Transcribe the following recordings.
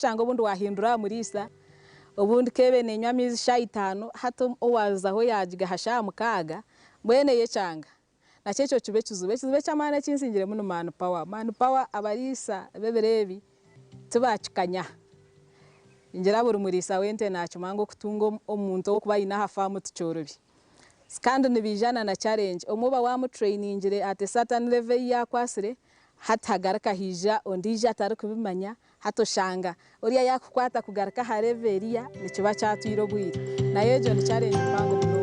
Shanga obundi wahindura aha muriisa, obundi keebe nenywa amaizi shaaha itaano, hati owaazaho yaagiga aha shaaha mukaaga, mbwenu eyekyanga. Nakyo ekyo kiba ekizibu. Ekizibu eky'amaani eki nsingiremu ni man power. Man power abariisa b'ebiro ebi tibaakikanya. Ningira buri muriisa w'ente naakimanya ngu okutunga omuntu ow'okuba aine aha faamu tikyorobi. Kandi nibaija na na challenge. Omwe oba waamutrainingire at a certain level ei yaakwatsire, hati hagaruka haija ondiijo atarikubimanya, Hati oshanga oriya yaakukwata kugaruka aha level eriya nikiba kyatwire obwire. Nayo egyo ni challenge mpango munonga.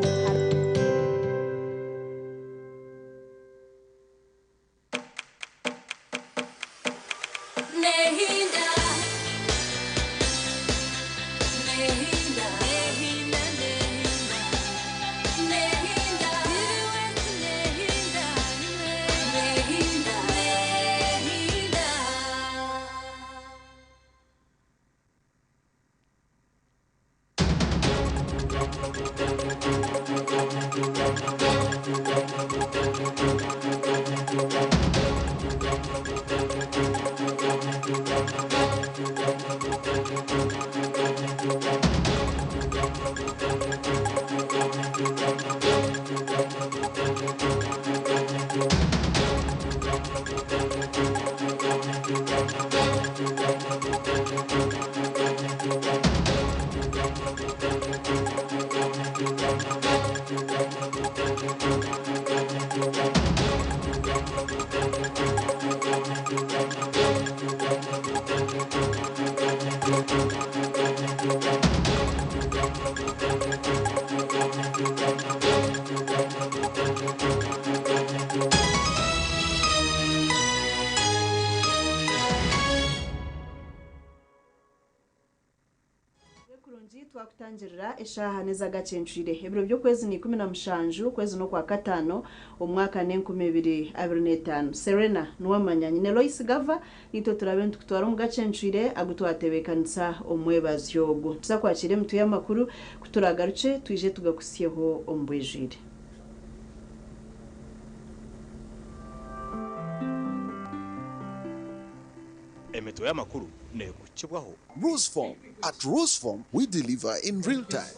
Kurungi twakutangirira eshaaha n'ez'agacencwire. Ebiro by'okwezi ni 17, okwezi n'Okwakataano, omwaka n'e 2025. Serena Nuwamanya nyine Lois Gava, niitwe turabe nitukutwara omu gacencwire agu twatebeekanisa omwebazyo ogu. Tuza kwakira emitwe y'amakuru, ku turagarukye twije tugakuhitsyeho omu bwijwire. Emitwe y'amakuru neekukibwaho. Rusform. At Rusform, we deliver in real time.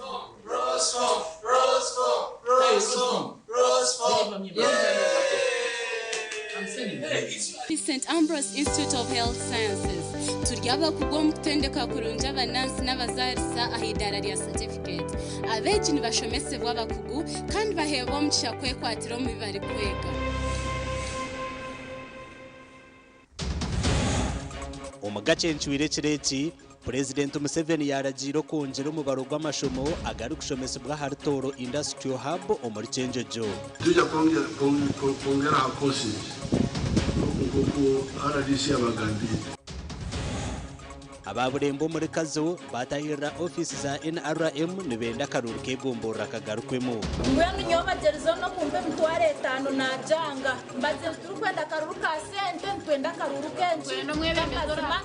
St Ambrose Institute of Health Sciences turi abakugu omu kutendeka kurungi abanansi n'abazaarisa aha idaara rya certificate. Abeegi nibashomesebwa abakugu kandi baheebwa omugisha kwekwatira omu bi barikwega. Omu gacencwire ekiro eki, Purezidenti Museveni yaaragiira okwongyera omubaro gw'amashomo agarikushomesibwa ahari Tooro Industrial Hub omuri Kyenjojo. Nitwija kwongyera aha courses nk'oku RDC yabagambiire. Aba Bulembe omuri Kazo baatahirira ofiisi za NRM nibenda akaruuru k'egomborora kagarukwemu. Mbwenu nyowe bagyerizeho n'okumpa 50,000 naagyanga. Mbagire nti turikwenda akaruuru ka sente, nitwenda akaruuru k'enki, k'amazima.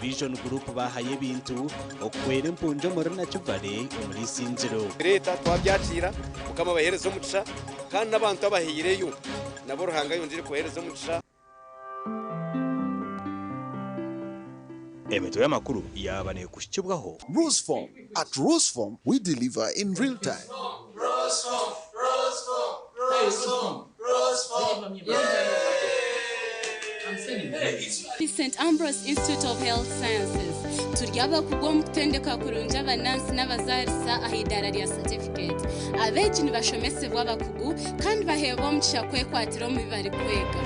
Vision Group baahayo ebintu okuhwera empungi omuri Nakivale omuri Isingiro. Leeta twabyakiira, Mukama abaheereze omugisha kandi n'abantu abahaireyo nabo Ruhanga ayongyere kubaheereza omugisha. Emitwe y'amakuru yaaba neekuhikibwaho. Rusform. At Rusform, we deliver in real time. St Ambrose Institute of Health Sciences turi abakugu omu kutendeka kurungi abanansi n'abazaarisa aha idaara rya certificate. Abeegi nibashomesebwa abakugu kandi baheebwa omugisha kwekwatira omu bi barikwega.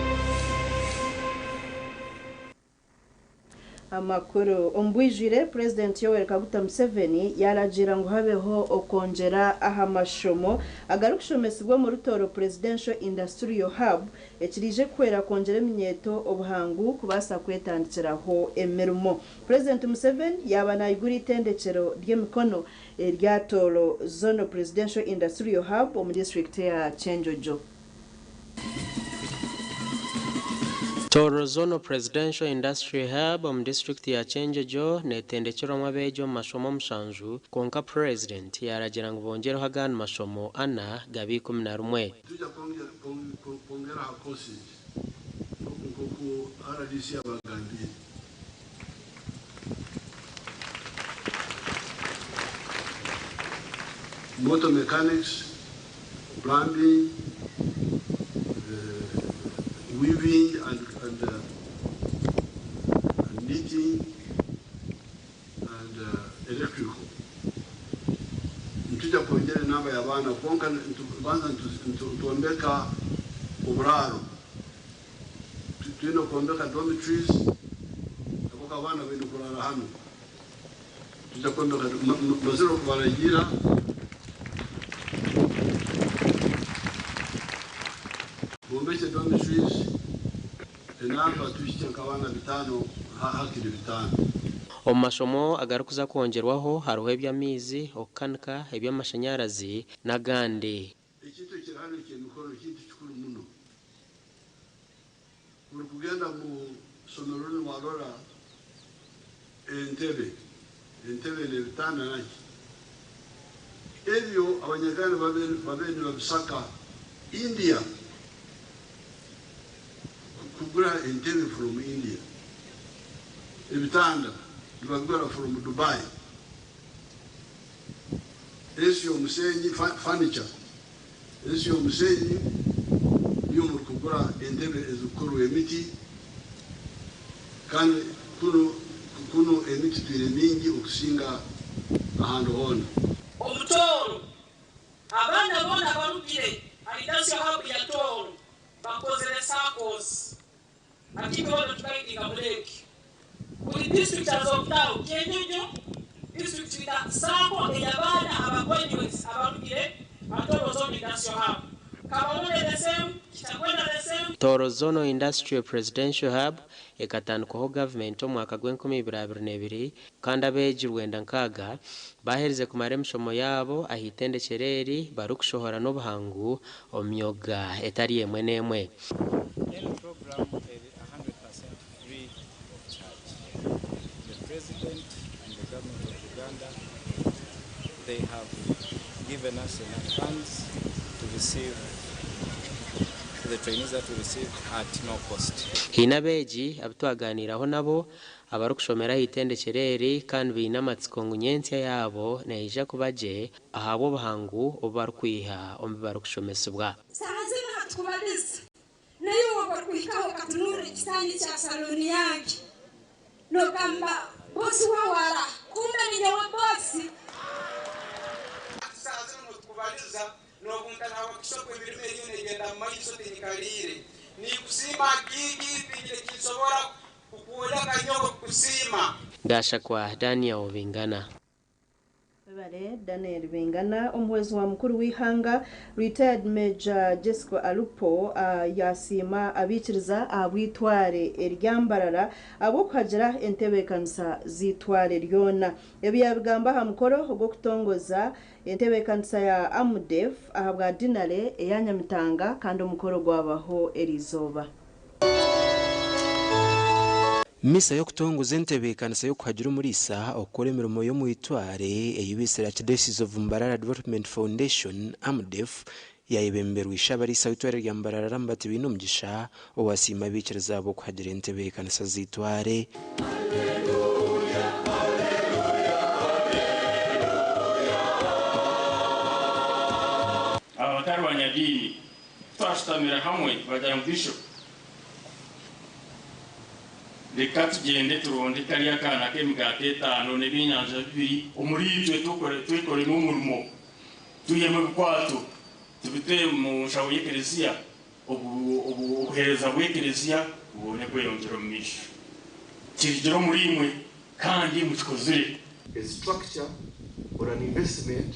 Amakuru omu bwijwire. Purezidenti Yoweri Kaguta Museveni yaaragiira ngu habeho okwongyera aha mashomo agarikushomesibwa omuri Tooro Presidential Industrial Hub ekiriije kuhwera kwongyera eminyeeto obuhangu kubaasa kwetandikiraho emirimo. Purezidenti Museveni yaaba nayigura eitendekyero ry'emikono erya Tooro Zonal Presidential Industrial Hub omu disiturikiti eya Kyenjojo. Tooro Zonal Presidential Industry Hub omu disiturikiti ya Kyenjojo netendekyerwamu abeegi omu mashomo 7, kwonka Purezidenti yaaragiira ngu bongyereho agandi mashomo ana gabe 11. Nitwija kwongyera aha courses nk'oku RDC yabagambiire. Motor mechanics, plumbing, weaving and knitting and electrical. Nituja kwongera enamba y'abaana kwonka banza nitwombeka oburaaro. Twine kwombeka dormitories ahabw'okuba abaana baine kurara hanu. Tuja kwombeka mazire okubaragiira. Bombekye dormitories enamba tuhikye nk'abaana 5 hakiri 5. Omu mashomo agarikuza kwongerwaho hariho eby'amaizi, okukanika, eby'amashanyarazi n'agandi. Ekintu ekiri hano eky'emikono kintu kikuru muno. Buri kugenda mu somero niwarora entebe n'ebitanda naki. Ebyo abanyaganda babe nibabisaka India kugura entebe from India. Ebitanda nibabigura from Dubai. Ensi y'omusenyi furniture. Ensi y'omusenyi niyo muri kugura entebe ezikukorwa emiti, kandi kuno emiti twine mingi okusinga ahantu hoona. Omutooro abaana boona barugire alidasyo habu ya tooro bakozere SACCOs ati boona tukayitinga buleki buli district as of now Kyenjojo district ina SACCO ey'abaana aba graduates abarugire Atooro zone industrial hub. Kabarole the same, Kitakwenda the same. Tooro Zonal Industrial Presidential Hub ekatandikwaho gavumenti omwaka gw'enkumi ibiri abiri n'ebiri kandi abeegi 96 baaherize kumara emishomo yaabo aha itendekyero eri barikushohora n'obuhangu omu myooga etari emwe n'emwe. Any program is 100% free of charge. The president and the government of Uganda, they have given us enough funds to receive the trainees that we receive at no cost. Haine abeegi abu twaganiiraho nabo abarikushomera aha itendekyero eri kandi baine amatsiko ngu nyentsya yaabo neija kuba gye ahabw'obuhangu obu barikwiha omu bi barikushomesibwa. Saha zino hatukubaliza naye uwo barikuhikaho okatunura ekisangi kya salooni yange nogamba bosi wawara kumbe ninyowe bosi. Saha zino nitukubaliza nobuntana wakisoko emirimo eriyo negenda mu maiso tinyikaliire nikusiima gigi tingire kinsobora kukwoleka nyoko kukusiima. Gashakwa Daniel Bingana. Webale Daniel Bingana. Omuhwezi wa mukuru w'ihanga retired Major Jessica Alupo yasiima abiikiriza ahabw'itware eryambarara ahabw'okuhagira entebeekanisa z'itware ryona. Ebi yabigamba aha mukoro ogw'okutongoza entebeekanisa ya AMDEF ahabwa dinare eya Nyamitanga kandi omukoro gwabaho erizooba. Misa y'okutongoza entebeekanisa y'okuhagira omuriisa okukora emirimo y'omwitware eyibisire Archdiocese of Mbarara Development Foundation AMDEF yayebemberwa ishabarisa w'itware rya Mbarara Lambert Bainomugisha owasiima abiikiriza abo okuhagira entebeekanisa z'itware. Aba batari banyadiini twashutamira hamwe bagira ngu Bishop reka tugende turonde kariya kaana k'emigaati 5 n'ebyenyanja 2 omuri itwe twekoremu omurimo twihemu ebikwato tubite mu nshaho y'ekereziya obuheereza bw'ekereziya bubone kweyongyera omu maisho kirigire omuri imwe kandi mukikozire. A structure or an investment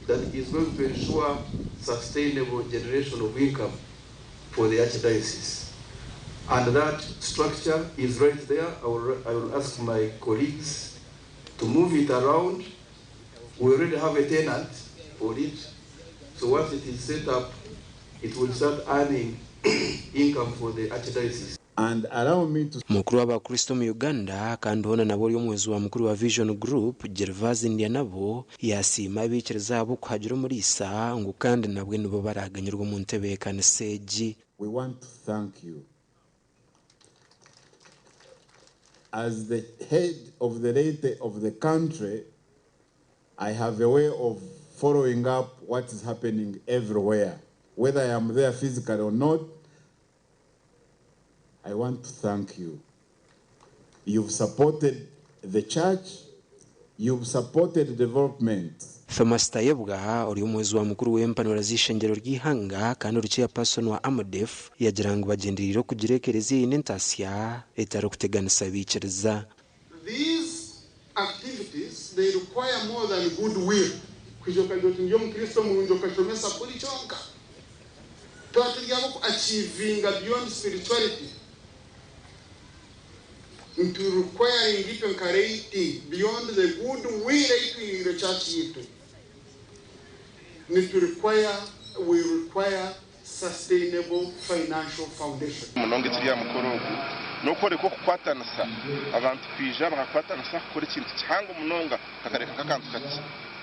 that is going to ensure sustainable generation of income for the archdiocese. And that structure is right there. I will ask my colleagues to move it around. We already have a tenant for it. So once it is set up, it will start earning income for the archdiocese. And allow me to Mukuru w'abakristo mu Uganda kandi hona nabo ori omuhwezi wa mukuru wa Vision Group Gervase Ndyanabo yasiima abiikiriza abo kuhagira omuriisa ngu kandi nabwe nibo baraganyirwa omu ntebeekanisa egi. We want to thank you. As the head of the laity of the country, I have a way of following up what is happening everywhere. Whether I am there physically or not, I want to thank you. You've supported the church, you've supported development. Thomas Tayebwa ori omuhwezi wa mukuru w'empanura z'eishengyero ry'eihanga kandi ori chairperson wa AMDEF yagira ngu bagyendereire okugira ekereziya eine entasya etarikuteganisa baikiriza. These activities, they require more than goodwill. Kwija okagira oti ndi omukristo murungi okashoma esapuri kyonka. Tuba turi ab'oku-achievinga beyond spirituality. Nitu requiring itwe nka laity beyond the goodwill ei twiniire church yitu. Nitu require, we require sustainable financial foundation. Munonga ekiri aha mukoro ogu n'okworeka okukwatanisa, abantu kwija bakakwatanisa kukora ekintu kihango munonga kakareebeka nk'akantu kakye.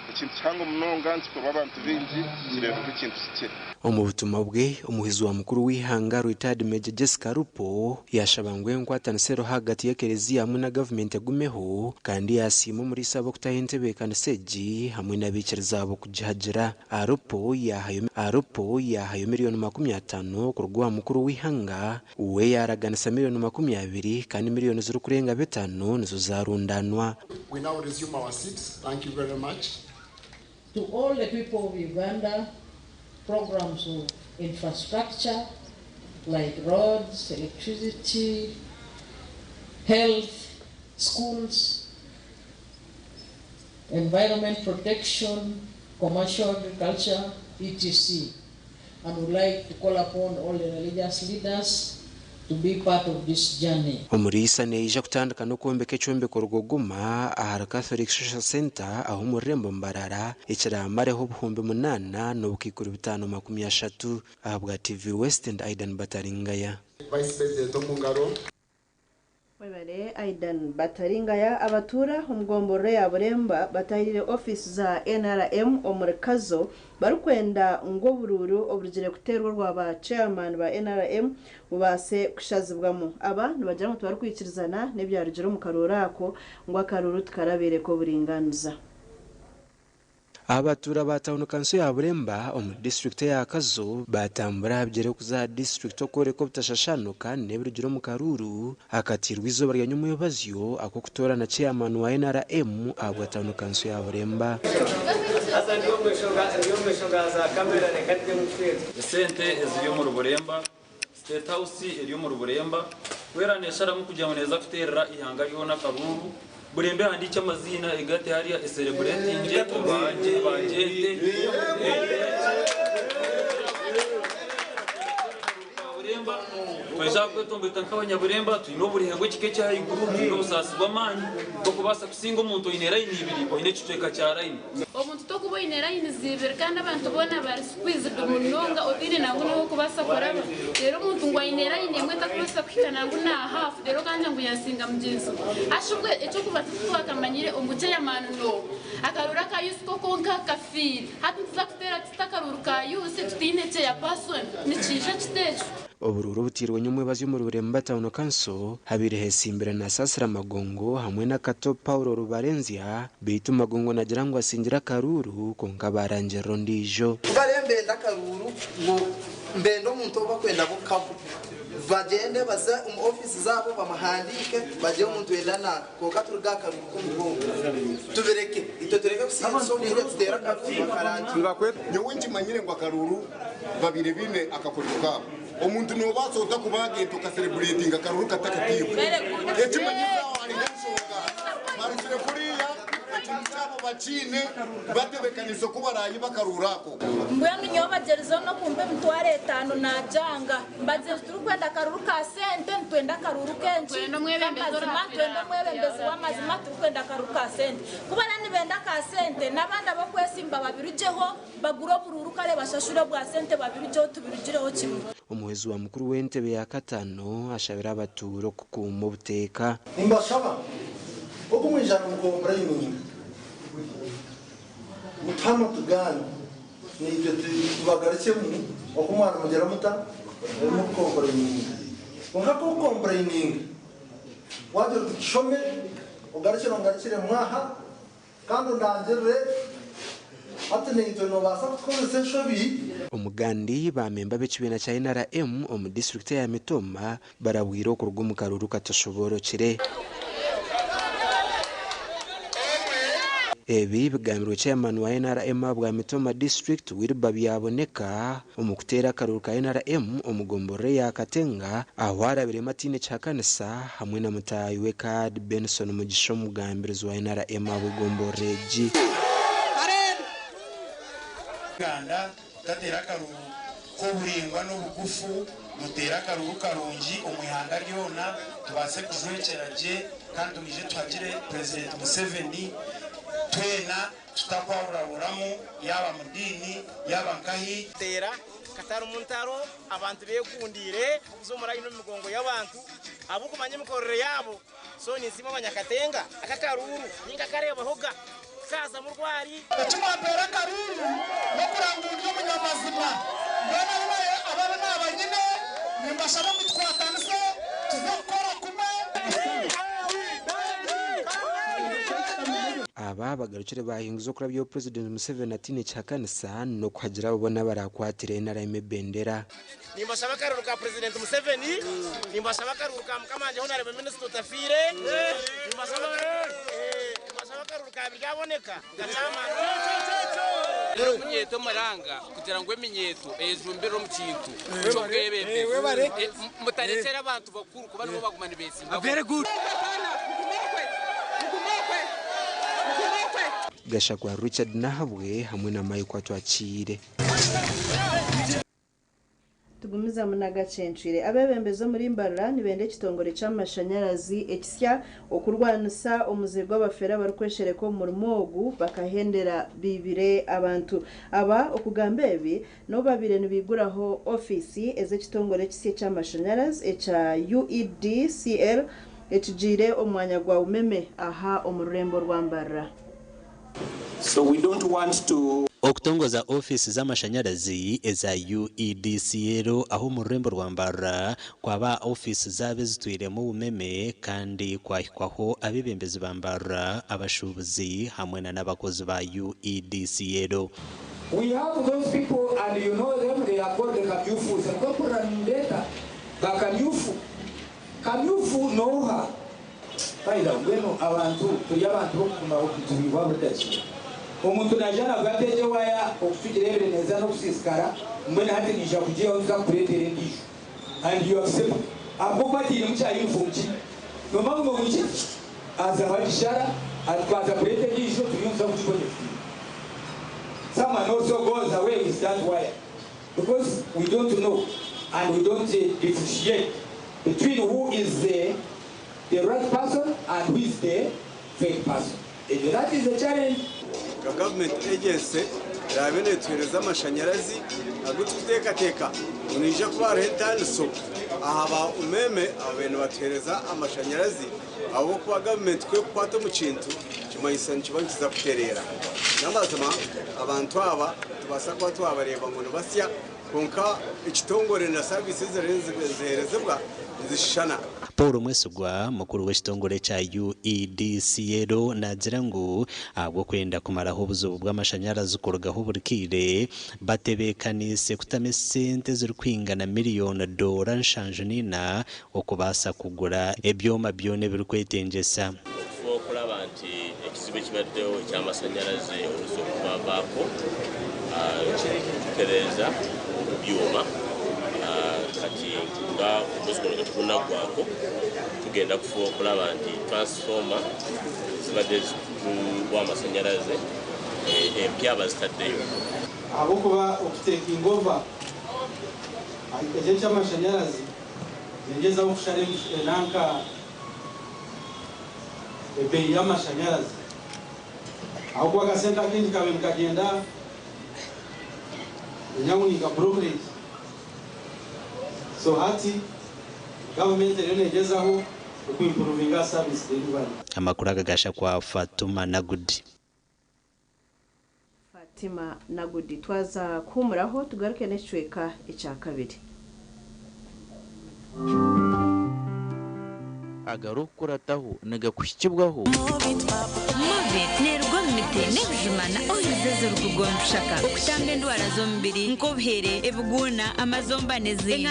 Ekintu kihango munonga nikikorwa abantu baingi kireebeka nk'ekintu kikye. Omu butumwa bwe, omuhwezi wa mukuru w'eihanga Retired Major Jessica Alupo yaashaba ngu enkwatanisa eriho ahagati y'ekereziya hamwe na gavumenti egumeho kandi yaasiima omuriisa ahabw'okutaho entebeekanisa egi hamwe n'abaikiriza ahabw'okugihagira. Alupo yaahayo Alupo yaahayo miriyoni 50 kuruga owa mukuru w'eihanga, we yaaraganisa miriyoni 20 kandi miriyoni zirikurenga bitaano nizo zaarundaanwa. We now resume our seats. Thank you very much. To all the people of Uganda, programs of infrastructure like roads, electricity, health, schools, environment protection, commercial agriculture, etc. And would like to call upon all the religious leaders to be part of this journey. Omuriisa neija kutandika n'okwombeka ekyombeko Rugogoma ahari Catholic Social Centre aha omu rurembo Mbarara ekiraamareho 8530 ahabwa TV West and Aidan Bataringaya. Vice President omu ngaro. Webare Aidan Bataringaya. Abatuura omu gomborora ya Buremba batahirire ofiisi za NRM omuri Kazo barikwenda ngu oburuuru oburugire kuteerwa orwa ba chairman ba NRM bubaase kushazibwamu. Aba nibagira ngu tibarikwikirizana n'ebyarugire omu karuuru ako ngu akaruuru tikarabaire k'oburingaaniza. Abatuura ba tauni kanso ya Buremba omuri disiturikiti eya Kazo baatambura aha bigyere kuza aha disiturikiti okworeka obutashashanuka n'ebirugire omu karuuru akatiirwe eizooba rya nyomwebazyo ak'okutoorana ceyamaani wa NRM ahabwa tauni kanso ya Buremba. Esente eziri omuri Buremba, State House eri omuri Buremba, ku eraba nesharamu kugira ngu neeza kuteerera ihanga ryona akaruuru, Buremba ehandiikye amaziina egate hariya ecelebratinge bagyete Buremba. Twija kwetomboita nk'abanyaburemba, twine oburihe bw'ekika ekyahaiguru, twine obusaasi bw'amaani bw'okubaasa kusinga omuntu oine layini ibiri, oine ekicweka kya layini. Omuntu tokuba oine layini zibiri kandi abantu boona bari squeezed munonga, otaine nangu niwe okubaasa kuraba. Reero omuntu ngu aine layini emwe takubaasa kuhika nangu na hafu, reero kanja ngu yasinga mugyenzi we. Ashubwe ekyokuba titwakamanyire omu chairman n'obu akaruru aka youth ko konka kafiire. Hati nituza kuteera tuta akaruru ka youth tutaine chairperson? Nikiija kita ekyo? Oburuuru obutiirwe nyomwebazyo omuri Buremba Town Council habaire hesimbire Nasasira Magongo hamwe na Kato Paulo Rubarenzya, beitu Magongo nagira ngu asingire akaruuru kwonka barangirira ondiijo. Bare mbenda akaruuru ngu mbenda omuntu ou bakwenda bo bagyende baze omu ofiisi zaabo bamuhandiike bagire omuntu wenda nanka, konka turuge aha karuuru k'omugongo, tubireke itwe, tureke kusiibisa obwire, tuteere akaruuru bakarangira. Nyowe nkimanyire ngu akaruuru babire biine akakoryo kaabo. Omuntu nobaasa ota kubagenta okacelebratinga akaruru katakatiibwe? Ekimanyisa aho hariho enshonga barukire kuriya, ekintu kyabo bakiine batebekanisa oku barayi bakaruru ako. Mbwenu nyowe bagyerizeho n'okumpa 50,000 najanga. Mbagira turikwenda akaruru ka sente, nitwenda akaruru kenki k'amazima, twenda omwebembezi w'amazima. Turikwenda akaruru ka sente kuba nibenda ka sente, n'abandi ab'okwesimba babirugeho bagure obururu, kare bashashure bwa sente, babirugeho, tubirugireho kimwe. Omuhwezi wa mukuru w'entebe ya kataano ashabire abatuura okukuuma obuteeka. Nimbashaba okumwijana mucomplaininga, mutuhama tugaani, nitwe tubagarukyemu okumwana mugira muta mukucomplaininga, konka kucomplaininga wagira uti tushome, ogarukire ongarukire mwaha kandi ondangirire. Hati naitwe noobaasa kutukozesa enshobi? Omugandi ba memba b'ekibiina kya NRM omu disiturikiti eya Mitooma barabwire okuruga omu karuuru katashoboorokire. Ebi bigambirwe Chairman wa NRM ahabwa Mitooma District, Wilber Byaboneka omu kuteera akaruuru ka NRM omu gomborora eya Katenga ahu arabiremu ataine kihakanisa hamwe na mutaahi we Card Benson Mugisha omugambirizi wa NRM ahabw'egomborora egi. Uganda mutateera akaruuru k'oburaingwa n'obugufu, muteere akaruuru karungi omu ihanga ryona tubaase kujwekyera gye kandi twije tuhagire Purezidenti Museveni twena tutakwahurahuramu yaaba mu diini yaaba nkahi. Teera katarimu ntaro, abantu beekundiire kuza omu layini omu migongo y'abantu ahabw'okumanya emikorere yaabo. So ninsiima Abanyakatenga aka akaruuru ninkakareebahoga tikaazamu rwari. Eki mwampeera akaruuru n'okuranga ngu ndi omunyamazima. Mbwenu ababi naaba nyine nimbashaba ngu tukwatanise tuze kukora kumwe. Aba bagarukire bahinguza okurabyaho Purezidenti Museveni ataine kihakanisa n'okuhagira abo boona abarakwatire NRM ebendera. Nimbashaba akaruuru ka Purezidenti Museveni, nimbashaba akaruuru ka mukama wangye Honarebo Minisita Otafiire, nimbashaba akaruuru ka Biryaboneka nka Chairman. Reero omunyeeto omuranga kugira ngu eminyeeto eyejumbire omu kintu ky'obwebembezi. Mutarekyera abantu bakuru kuba nibo baguma nibeetsimba bonka. Gashakwa Richard Nahabwe hamwe na Mike Atwakiire. Tugumizamu n'agacencwire. Abeebembezi omuri Mbarara nibenda ekitongore ky'amashanyarazi ekisya okurwanisa omuze gw'abafere abarikweshereka omu murimo ogu bakahendera biibire abantu. Aba okugamba ebi n'obu babaire nibaiguraho ofiisi ez'ekitongore ekisya eky'amashanyarazi ekya UEDCL ekigiire omu mwanya gwa Umeme aha omu rurembo rwa Mbarara. So we don't want to. Okutongoza ofiisi z'amashanyarazi eza UEDCL aha omu rurembo rwa Mbarara kwaba ofiisi zaabo ezitwiremu obumeme kandi kwahikwaho abeebembezi ba Mbarara, abashuubuzi hamwe na n'abakozi ba UEDCL. We have those people and you know them, they are called the Kamyufus. Nkompura nindeta ba Kamyufu. Kamyufu noha? Baida mbwenu abantu turi abantu b'okuguma okutubibwa buri dakiika. Omuntu naija navuga ati egyo waya okutugireebire neeza n'okusiisikara mbwenu hati niija kugiihaho nza kukureetera endiijo. And you accept. Ahabw'okuba atairemu kya uniform ki? Noomanya ngu nomu ki? Azaho agishara ati twaza kureeta endiijo turiyo nituza kugiconnectinga. Someone also goes away with that wire because we don't know and we don't differentiate between who is the the right person and who is the fake person. And that is a challenge. Nka gavumenti agency eraabe netuheereza amashanyarazi agu turikuteekateeka ngu nihaija kuba hariho entaaniso aha ba Umeme ababaire nibatuheereza amashanyarazi ahabw'okuba gavumenti ku erikukwata omu kintu kimanyisa nikiba nikiza kutereera. N'amazima abantu aba nitubaasa kuba twabareeba ngu nibasya kwonka ekitongore na saviisi eziriyo niziheerezibwa nizishushana. Paul Mwesigwa, mukuru w'ekitongore ekya UEDCL naagira ngu ahabw'okwenda kumaraho obuzibu bw'amashanyarazi kurugaho buri kaire, batebeekaniise kutamu esente ezirikwingana miriyoni doora 74 okubaasa kugura ebyoma byona ebirikwetengyesa. Okufuba okuraba nti ekizibu ekibaddeho eky'amasanyaraze oluusi okubavaako tutereeza omu byoma kati nga omwezi guno tegunaggwako tugenda kufuba okulaba nti transformer zibadde zituwa amasanyalaze empya bazitaddeyo. Ahabw'okuba okutakinga over ekyo eky'amashanyarazi ningyezaho kushara enanka ebeeyi y'amashanyarazi ahabw'okuba akasente akingi kabe nikagyenda enyangu ninka brokerage. So hati gavumenti eriyo negyezaho okuimprovinga service delivery. Amakuru aga gashakwa Fatuma Nagudi. Fatima Nagudi. Twaza kuhumuraho tugaruke n'ekicweka ekya kabiri. Agarikukurataho nigakuhikibwaho. Movit neeruga omu miti n'ebijuma na oils ezirikuruga omu bishaka okutamba endwara z'omubiri nk'obuhere, ebiguuna, amazomba n'ezindi.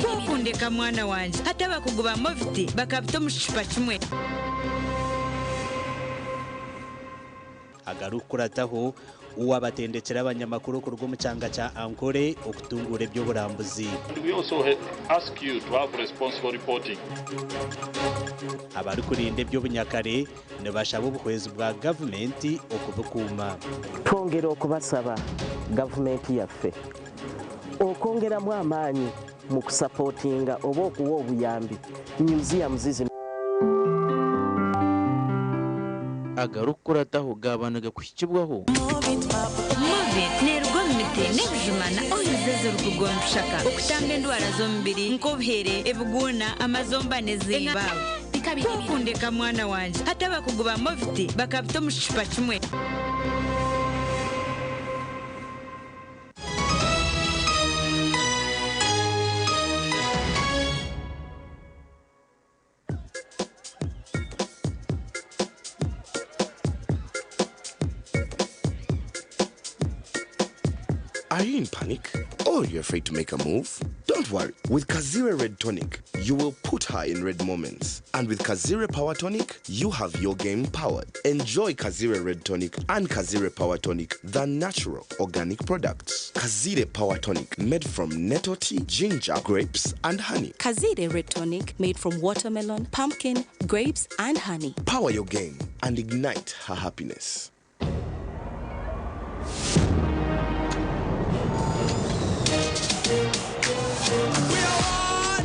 Kwokundeka mwana wangye hati abakugu ba Movit bakabita omu kicupa kimwe. Agarikukurataho, Owabatendekire abanyamakuru okuruga omu kyanga kya Ankole okutunguura eby'oburambuzi. And we also ask you to have responsible reporting. Abarikurinda eby'obunyakare nibashaba obuhwezi bwa gavumenti okubikuuma. Twongera okubasaba gavumenti yaffe okwongeramu amaanyi mu kusapootinga oba okuwa obuyambi museums zino. Agarikukurataho gaaba nigakuhikibwaho. Movit neeruga omu miti n'ebijuma na oils ezirikuruga omu bishaka okutamba endwara z'omubiri nk'obuhere, ebiguuna, amazomba n'ezindi. Kwokundeka mwana wangye hati abakugu ba Movit bakabita omu kicupa kimwe. Are you in panic? Or you're afraid to make a move? Don't worry. With Kazire Red Tonic, you will put her in red moments. And with Kazire Power Tonic, you have your game powered. Enjoy Kazire Red Tonic and Kazire Power Tonic, the natural organic products. Kazire Power Tonic, made from nettle tea, ginger, grapes, and honey. Kazire Red Tonic made from watermelon, pumpkin, grapes, and honey. Power your game and ignite her happiness.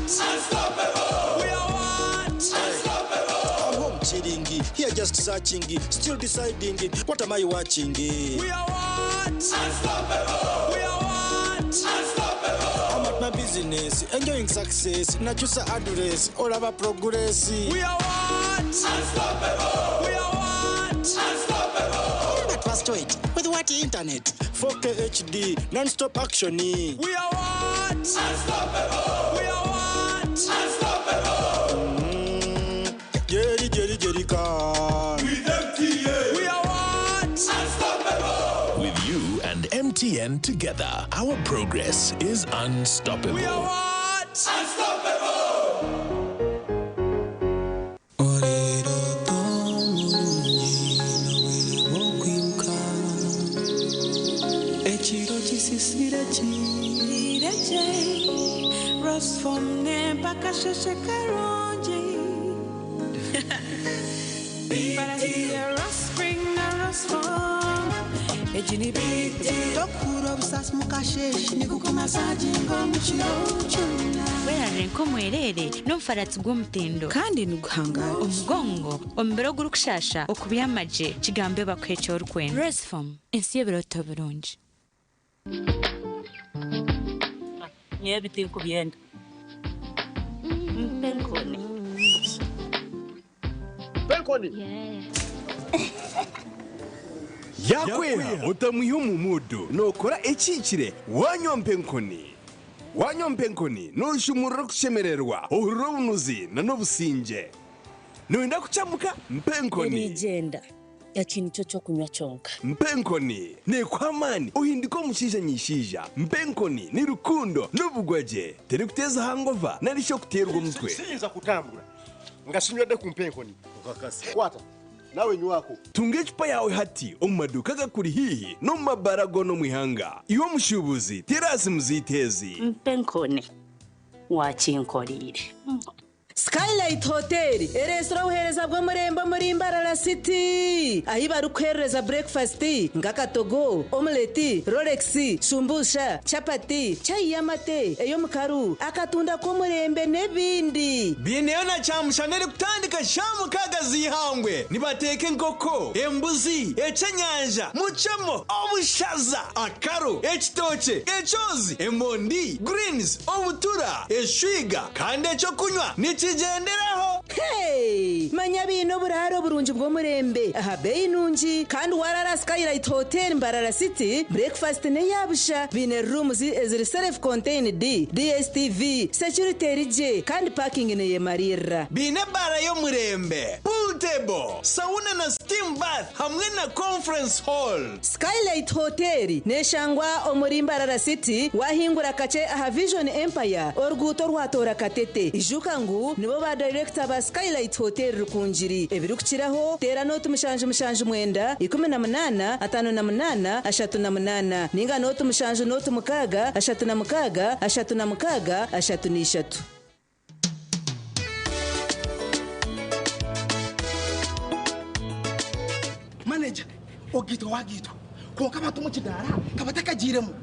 Unstoppable! We are what? Unstoppable! I'm home chilling, here just searching, still deciding, what am I watching? We are what? Unstoppable! We are what? Unstoppable! I'm at my business, enjoying success, nachusa address, all about progress. We are what? Unstoppable! We are what? Unstoppable! But first wait, with what internet? 4K HD, non-stop action. We are what? Unstoppable! We are what? Unstoppable! Jerry, Jerry, Jerry, car. With MTN! We are what? Unstoppable! With you and MTN together, our progress is unstoppable. We are what? Unstoppable! Ekiro kisisire kireje Rosfom mpaka sheshe karungi Barasiye Rospring na Rosfom Ejini biti Tokura obusasi mukasheshe nikukumasaginga omukiro kyonna Werarire nk'omwerere n'omufaratsi gw'omutindo kandi niguhangara omugongo omubiri ogurikushasha okubyamagye kigambe bakuha eki orikwenda Rosfom ensi y'ebiroto birungi. Nyewe ebiti nkubyenda mpenkoni. Penkoni. Yakweha otamwiha omu mudu nokora ekikire wanywa mpenkoni. Wanywa mpenkoni noshumurira okushemererwa ohurira obunuzi na n'obusinge. Noyenda kucamuka mpenkoni. Erigenda eki nikyo kyokunywa kyonka. Mpenkoni nekuha amaani ohindika omushaija nyishaija. Mpenkoni ni rukundo n'obugwagye terikuteza hangova nari shi okuteerwa omutwe. Siyinza kutambula nga sinywedde ku mpenkoni. Kwata nawe nywako. Tunga ecupa yawe hati omu maduuka agakuri haihi n'omu mabara goona omu ihanga. Iwe omushuubuzi terasi muziteezi. Mpenkoni wakinkoriire. Skylight Hotel eresire obuheereza bw'omurembe omuri Mbarara City ahi barikuherereza breakfast nk'akatogo, omeleti, rolex, shumbusha, chapati, chai y'amate, ey'omukaru, akatunda k'omurembe n'ebindi. Biineyo na kyamushana erikutandika sha 6 z'ihangwe nibateeka enkoko, embuzi, ekyenyanja, mucemo, obushaza, akaro, ekitookye, ekyozi, emondi, greens, obutura, eshwiga kandi ekyokunywa nikija Nikigyenderaho. Hey! Manya biine oburaaro burungi bw'omurembe aha beeyi nungi kandi warara Skylight Hotel Mbarara City breakfast n'eyabusha biine rooms eziri self contained DSTV security eri gye kandi parking neyemarira. Biine ebara y'omurembe, pool table, sauna na steam bath hamwe na conference hall. Skylight Hotel neshangwa omuri Mbarara City wahingura kakye aha Vision Empire oruguuto rwatora Katete. Ijuka ngu nibo ba director ba Skylight Hotel Rukungiri. Ebirikukiraho teera nooti 779 18 58 38 ninga nooti 7 nooti 6 36 36 33. Manager ogaitwa wagaitwa kwonka abantu omu kidaara kabatakagiiremu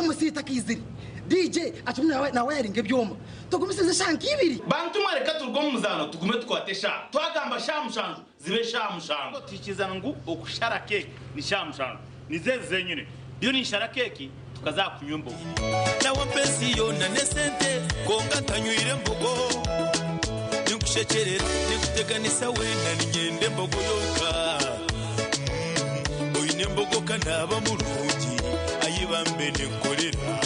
MC takaizire DJ akirimu nawayaringa ebyoma tugumisirize eshaaha nk'ibiri. Bantu mwe reka turuge omu muzaano tugume tukwate eshaaha. Twagamba shaaha mushanju zibe shaaha mushanju. Twikiriza ngu okushara keeki ni shaaha mushanju. Nizo ezi zenyine. Ndiyo ninshara keeki tukaza aha kunywa embogo. Nawe ampa ensi yoona n'esente kwonka ntanywire mbogo. Ninkushekyerera ninkuteganisa weena niinyenda embogo yonka. Oine embogo ka naaba murungi ayi bambe ninkukorera.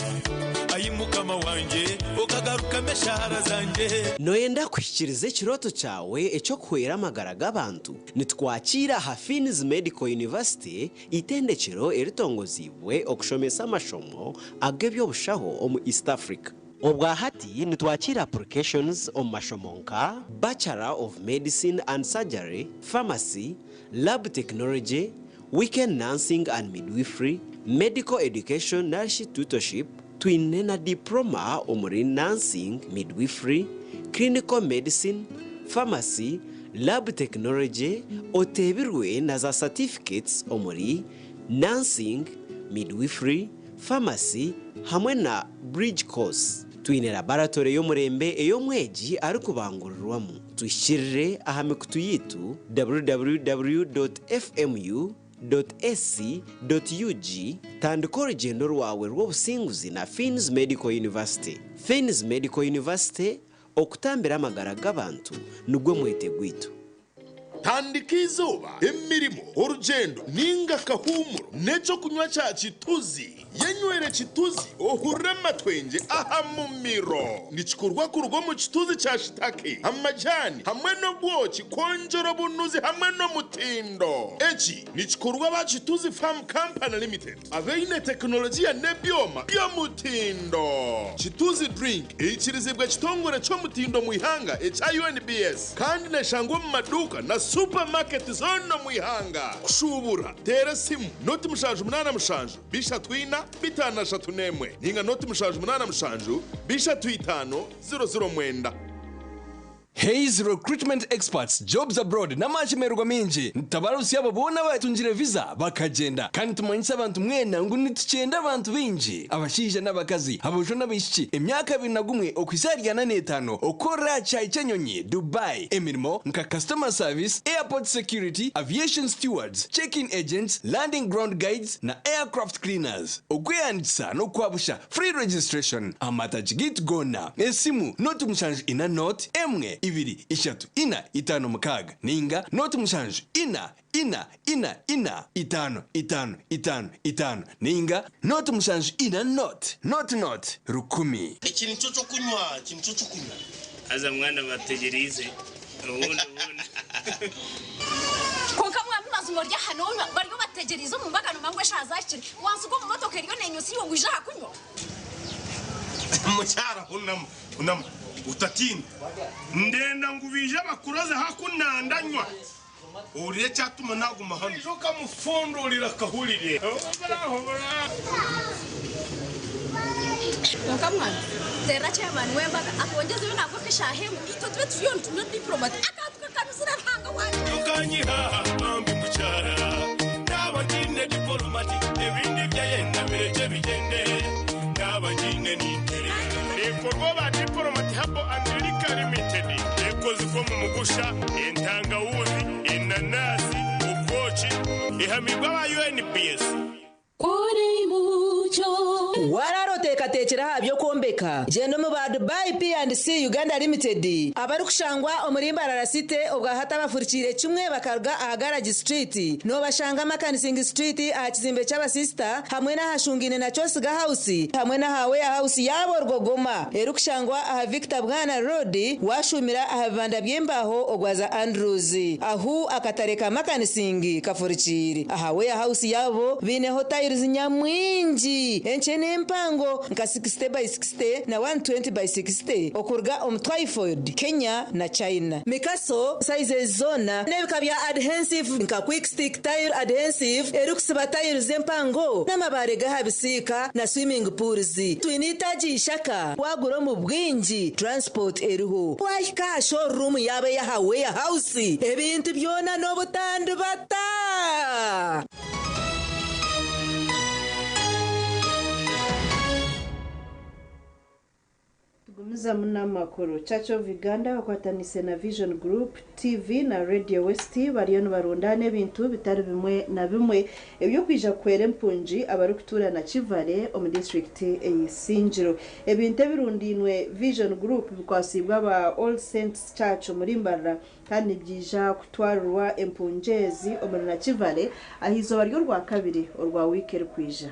Ayi mukama wangye okagarukamu eshaara zangye. Nooyenda kuhikiiriza ekirooto kyawe eky'okuhwera amagara g'abantu? Nitukwakiira aha Fiins Medical University, eitendekyero eritongoziibwe okushomesa amashomo ag'eby'obushaho omu East Africa. Obwa hati nitwakiira applications omu mashomo nka, Bachelor of Medicine and Surgery, Pharmacy, Lab Technology, Weekend Nursing and Midwifery, Medical Education narishi Tutorship, twine na Diploma omuri Nursing, Midwifery, Clinical Medicine, Pharmacy, Lab Technology, oteebirwe na za Certificates omuri Nursing, Midwifery, Pharmacy hamwe na Bridge Course. Twine laboratory y'omurembe ei omwegi arikubangurirwamu. Tuhikirire aha mikutu yaitu www.fmu.ac.ug Tandika orugyendo rwawe rw'obusinguzi na Fiins Medical University. Fiins Medical University, okutambira amagara g'abantu nigwo mwete gwaitu. Tandika eizooba, emirimo, orugyendo ninga akahuumuro n'ekyokunywa kya Kituzi. Yenywere Kituzi ohurire amatwengye aha mumiro. Nikikorwa kuruga omu kituzi kya shitake, amajani hamwe n'obwoki kwongyera obunuzi hamwe n'omutindo. Eki nikikorwa aba Kituzi Farm Company Limited abaine tekinologiya n'ebyoma by'omutindo. Kituzi Drink eikirizibwa ekitongore ky'omutindo omu ihanga ekya UNBS kandi neshangwa omu maduuka na supamaketi zoona omu ihanga. Kushuubura, teera esimu 0 787 34 531 ninga 0 787 35 009. Hays Recruitment Experts Jobs Abroad n'amashemererwa mingi nitutabarutsya abo boona abatungire visa bakagyenda kandi tumanyise abantu mwena ngu nitukyenda abantu baingi abashaija n'abakazi aboojo n'abaishiki emyaka 21 okuhitsya ahari 45 okukorera aha kishaayi ky'enyonyi Dubai emirimo nka customer service, airport security, aviation stewards, check-in agents, landing ground guides na aircraft cleaners. Okwehandiikisa n'okwabusha, free registration, aha matagi gaitu goona. Esimu 074 0 1 2 3 4 5 6 ninga 07 4 4 4 4 5 5 5 5 ninga 074 0 0 0 1000. Eki nikyo kyokunywa, eki nikyo kyokunywa. Haza mwana bategyereize obundi obundi. Kwonka mwami mazima ori aha nonywa bariyo bategyereize omu mbaga nomanya ngu eshaaha zahikire wansiga omu motoka eriyo nenyusa iwe ngu ija aha kunywa. Mukyara hunama, hunama, utatiina. Ndenda ngu baije bakuroze hakunandanywa. Ohurire ekyatuma naguma hanu. Ija okamufundurira akahurire. Kwonka mwana teera chairman w'embaga akwongyeze yo nagwo nk'eshaaha emwe itwe tube turiyo nitunywa diplomat akantu kakanuzire Ruhanga wangye. Ukanyiha bambi mukyara naba ngiine diplomati ebindi byayenda bireke bigyende naba ngiine nintere. Ekorwa ba Diplomat Herbal and Liquor Limited. Ekozirwe omu mugusha, entangawuzi, enanasi, obwoki, ehamirwe aba UNBS. Kuri mu Warara oteekateekire aha by'okwombeka, gyenda omu ba Dubai P&C Uganda Limited abarikushangwa omuri Mbarara City obwahati abafurikiire kimwe bakaruga aha Garage Street noobashanga Makanising Street aha kizimbe ky'abasisita hamwe n'aha Shungaine na Kyosiga House hamwe n'aha Warehouse yaabo Rwogoma erikushangwa aha Victor Bwana Road washumira aha bibanda by'embaho ogwaza Andrews ahu akatare ka Makanising kafurikiire aha Warehouse yaabo baineho tiles nyamwingi enkye n'empango nka 60 by 60 na 120 by 60 okuruga omu Twyford, Kenya na China. Mikaso sizes zoona n'ebika bya adhesive nka quick stick tile adhesive erikusiba tiles empango n'amabaare g'aha bisiika na swimming pools. Twine itaagi ishaka wagura omu bwingi transport eriho. Wahika aha showroom yaabo ey'aha Warehouse ebintu byona n'obutandibata. Tugumizamu n'amakuru. Church of Uganda bakwatanise na Vision Group TV na Radio West bariyo nibarundaana ebintu bitari bimwe na bimwe ebyokwija kuhwera empungi abarikutuura Nakivale omu disitulikiti ey'Isingiro. Ebintu ebirundiinwe Vision Group bikwasiibwe aba All Saints Church omuri Mbarara kandi nibyija kutwarirwa empungi ezi omuri Nakivale aha izooba ry'orwakabiri orwa wiiki erikwija.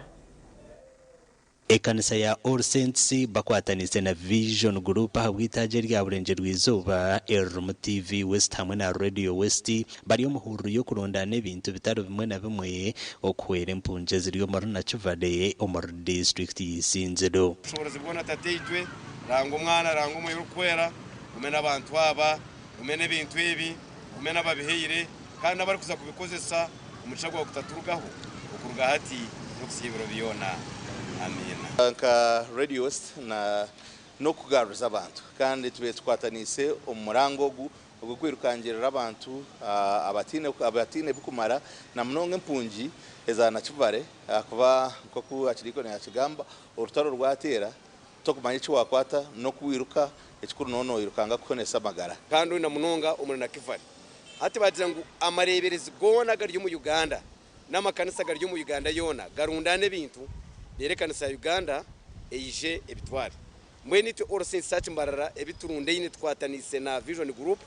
Ekanisa ya All Saints bakwatanise na Vision Group ahabw'eitaagi erya Burengyerwa-izooba eririmu TV West hamwe na Radio West bari omu hururu y'okurundaana ebintu bitari bimwe na bimwe okuhwera empungi eziri omuri Nakivale omuri disiturikiti y'Isinziro. Obushoboorozi bwona Tataitwe, ranga Omwana, ranga Omwoyo Orikwera, gume n'abantu aba, gume n'ebintu ebi, gume n'ababihaire, kandi n'abarikuza kubikozesa, omugisha gwawe gutaturugaho, okuruga hati n'okuhitsya ebiro byona. Amiina. Nka Radio West na n'okugaruza abantu kandi tubaire tukwataniise omu murango ogu ogw'okwirukangirira abantu abataine abataine bikumara na munonga empungi eza Nakivale ahakuba nk'oku Akiriiko yaakigamba orutaro rwateera tokumanya eki waakwata n'oku wiruka ekikuru nooba noirukanga kuhonesa amagara. Kandi na munonga omuri Nakivale. Hati baagira ngu amareeberezi goona agari omu Uganda n'amakanisa gari omu Uganda yoona garundaane ebintu reero ekanisa ya Uganda eije ebitware. Mbwenu itwe All Saints Church Mbarara ebi turundaine tukwataniise na Vision Group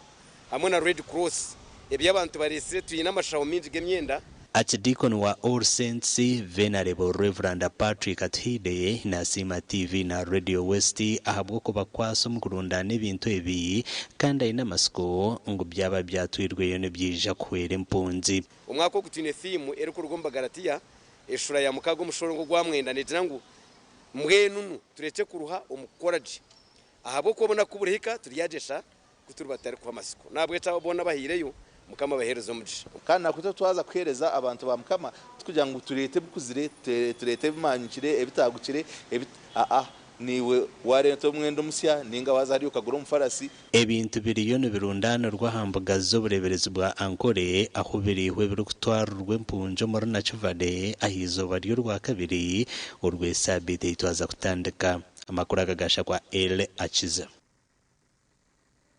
hamwe na Red Cross ebi abantu bareetsire twine amashaho maingi g'emyenda. Archdeacon wa All Saints, Venerable Rev. Patrick Atuhaire nasiima TV na Radio West ahabw'okubakwasa omu kurundaana ebintu ebi kandi aine amatsiko ngu byaba byatwirweyo nibyija kuhwera empunzi. Omwaka ogu twine thiimu erikuruga omu Bagalatiya eshuura ya mukaaga omushorongo gwa mwenda neegira ngu, Mbwenu nu turekye kuruha omu kukora gye, ahabw'okuba obunaku ku burihika turyagyesha ku turiba tutarikuhwa matsiko. N'ahabw'ekyo abo boona abahaireyo, Mukama abaheereze omugisha. Kandi nakwitwe twaza kuheereza abantu ba Mukama tikugira ngu tureete ebikuzire, tureete ebimanyukire, ebitaagukire, ebi aa naiwe wareeta omwenda omusya ninga waaza hariya okagura omufarasi. Ebintu biriyo nibirundaanirwa aha mbuga z'obureeberezi bwa Ankole ahu biriihwa ebirikutwarirwa empungi omuri Nakivale aha izooba ry'orwakabiri orw'esaabiiti ei twaza kutandika. Amakuru aga gashakwa El Akiza.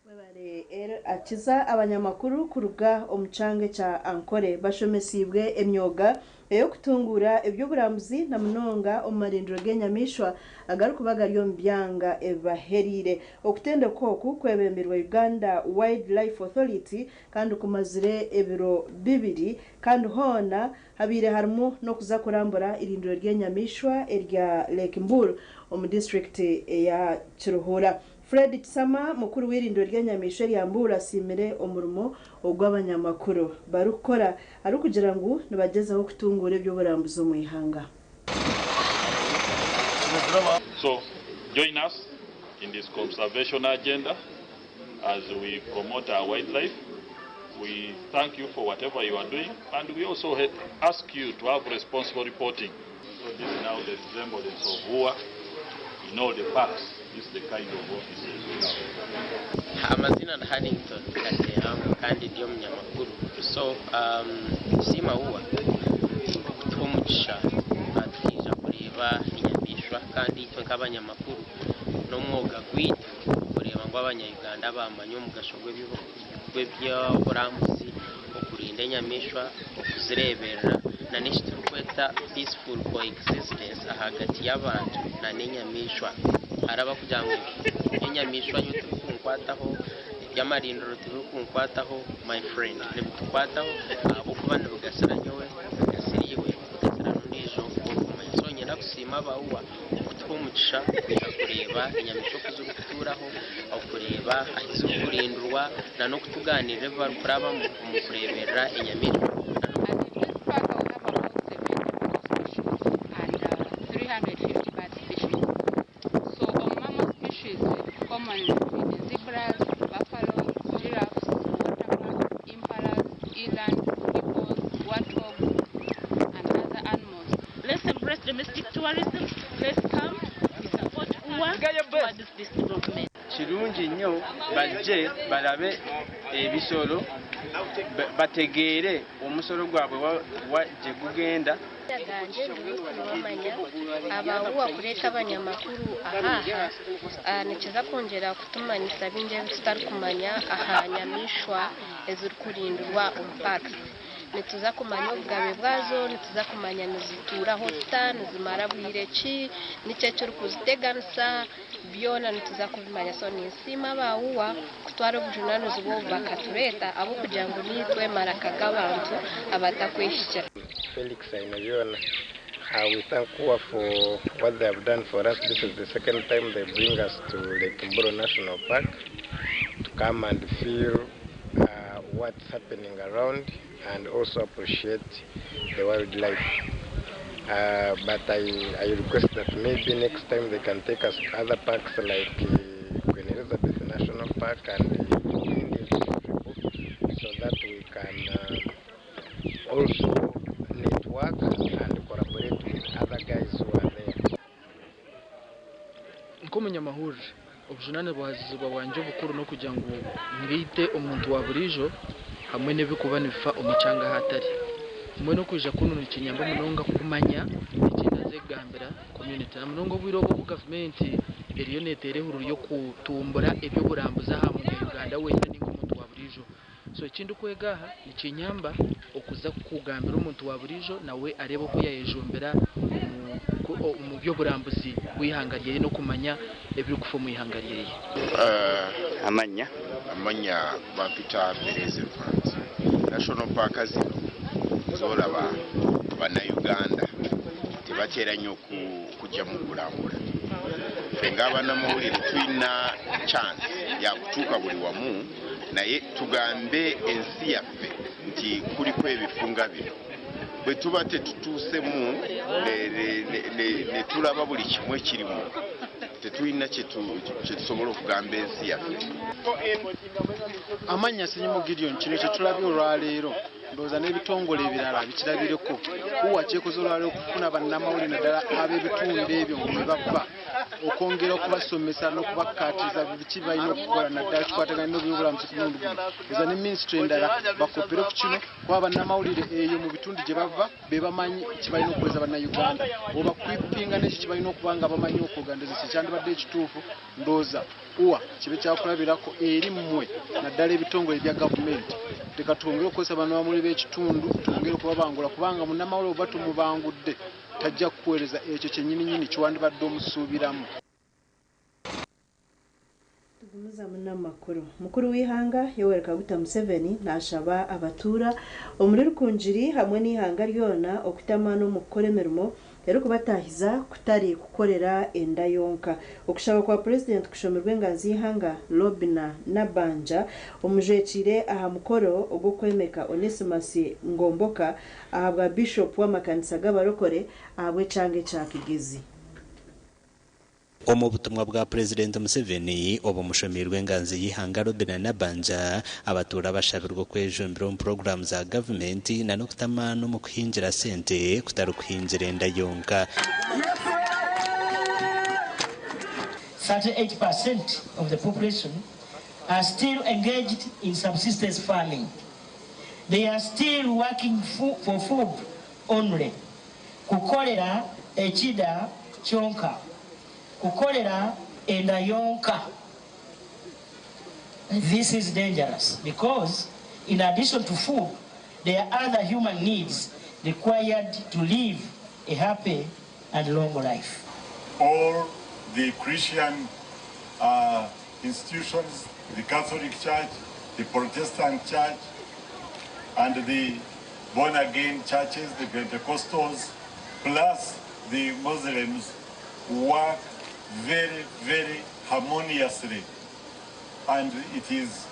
Webare El Akiza. Abanyamakuru kuruga omu kyanga ekya Ankole bashomesiibwe emyoga ey'okutunguura eby'oburambuzi na munonga omu marindiro g'enyamaishwa agarikuba gari omu byanga ebibaheriire. Okutendekwa oku kwebembirwe Uganda Wildlife Authority kandi kumazire ebiro bibiri kandi hoona habaire harimu n'okuza kurambura eirindiro ry'enyamaishwa erya Lake Mbul omu disiturikiti eya Kiruhura. Fred Kisama, mukuru w'eirindiro ry'enyamaishwa erya Mbul asiimire omurimo ogu abanyamakuru barikukora arikugira ngu nibagyezaho kutunguura eby'oburambuzi omu ihanga. So join us in this conservation agenda as we promote our wildlife. We thank you for whatever you are doing, and we also ask you to have responsible reporting. So this is now the resemblance of Hua in all the parks. This is the kind of offices we have. Amazina ni Hannington Kateerango kandi ndi omunyamakuru. So nitusiima UWA okutuha omugisha tukaija kureeba enyamaishwa kandi itwe nk'abanyamakuru n'omwoga gwaitu kureeba ngu abanya-Uganda baamanya omugasho gw'eby'oburambuzi. okurinda enyamaishwa, okuzireeberera n'eki turikweta peaceful coexistence ahagati y'abantu n'enyamaishwa. Hariho abarikugira ngu eby'enyamaishwa nyowe tibirikunkwataho, eby'amarindiro tibirikunkwataho, my friend nibitukwataho ahabw'okuba nibigasira nyowe, bigasira iwe, bigasira n'ondiijo ou orikumanya. So niinyenda kusiima aba UWA okutuha omugisha kwija kureeba enyamaishwa oku zirikutuuraho, okureeba ahu zirikurindirwa n'okutugaaniirira ebi barikurabamu omu kureeberera enyamaishwa. And 350 bird species. So on mammal species, commonly the zebras, buffaloes, giraffes, waterbuck, impalas, eland, hippos, warthogs, and other animals. Let's embrace domestic tourism. Let's come, we support UWA towards this development. Kirungi nnyo bajje balabe ebisolo bategeere omusolo gwabwe wa gye gugenda. Ganje ndi Ruth Nuwamanya. Aba UWA kureeta abanyamakuru ahaha nikiza kwongyera kutumanyisa bingi ebi tutarikumanya aha nyamaishwa ezirikurindirwa omu parks. Nituza kumanya obugabe bwazo, nituza kumanya nizituuraho zita, nizimara bwire ki, niki ekirikuziteganisa, byona nituza kubimanya. So ninsiima aba UWA kutwara obujunaanizibwa obu bakatureeta ahabw'okugira ngu niitwe maraka g'abantu abatakwehikira. Felix Ainebyona. We thank UWA for what they have done for us. This is the second time they bring us to Lake Mburo National Park to come and feel what's happening around and also appreciate the wildlife. But I request that maybe next time they can take us to other parks like Queen Elizabeth National Park and so that we can also network and collaborate with other guys who are there. Nk'omunyamahurire, obujunaanizibwa bwangye obukuru n'okugira ngu ngaite omuntu wa buriijo hamwe n'ebirikuba nibifa omu kyanga ahu atari. Mbwenu okwija kunu nikinyamba munonga kumanya eki ndaze kugambira community na munonga obwire obu obu gavumenti eriyo neeteera ehururu y'okutumbura eby'oburambuzi aha munya-Uganda weena ninga omuntu wa buriijo. So eki ndikwega aha nikinyamba okuza kugambira omuntu wa buriijo nawe areebe oku yayejumbira omu by'oburambuzi bw'eihanga ryeye n'okumanya ebirikufa omu ihanga ryeye. Amannya? Amannya bampita Mberezi Evans. National Park zino z'olaba, Bannayuganda tebatera nnyo kujja mu kulambula. Ffe ng'abannamawulire tulina chance ya kutuuka buli wamu naye tugambe ensi yaffe nti kuliko ebifo nga bino. Bwe tuba tetutuusemu ne tulaba buli kimu ekirimu, tetulina kye tusobola okugamba ensi yaffe. Amannya Ssenyimu Gideon. Kino kye tulabye olwaleero, ndowooza n'ebitongole ebirala bikirabireko. UWA kyekoze olwaleero okufuna bannamawulire naddala ab'ebitundu ebyo mwe bava okwongera okubasomesa n'okubakkaatiriza biki balina okukola naddala kikwatagana n'ebyobulamuzi ku mulundi guno. Eza ne minisitule endala bakopere ku kino kuba bannamawulire eyo mu bitundu gye bava be bamanyi kye balina okuweereza Bannayuganda oba kwipinga n'ekyo kye balina okuba nga bamanyi okwogandaza kyandibadde ekituufu. Ndowooza UWA kibe kyakulabirako eri mmwe naddala ebitongole ebya gavumenti. Leka twongere okukozesa bannamawulire b'ekitundu, twongere okubabangula kubanga munnamawulire oba tumubangudde tajja kukuweereza ekyo kyennyininyini kiwandibadde omusuubiramu. Tugumizamu n'amakuru. Mukuru w'eihanga Yoweri Kaguta Museveni nashaba abatuura omuri Rukungiri hamwe n'eihanga ryona okutamaana omu kukora emirimo erikubatahiza kutari kukorera enda yonka. Okushaba kwa Purezidenti kushomirwe enganzi y'eihanga Robinah Nabbanja omujwekiire aha mukoro ogw'okwemeka Onesimus Ngomboka ahabwa Bishop w'amakanisa g'abarokore ahabw'ekyanga ekya Kigezi. Omu butumwa bwa Purezidenti Museveni obumushomeirwe enganzi y'eihanga Robinah Nabbanja, abatuura bashabirwe okwejumbira omu puroguraamu za gavumenti na n'okutamaana omu kuhingira sente kutari kuhingira enda yonka. 38% of the population are still engaged in subsistence farming. They are still working for food only. Kukolera ekida kyonka. Kukolera enda yonka. This is dangerous because in addition to food, their other human needs required to live a happy and long life. All the Christian institutions, the Catholic Church, the Protestant Church, and the born again churches, the Pentecostals, plus the Muslims work very, very harmoniously. And it is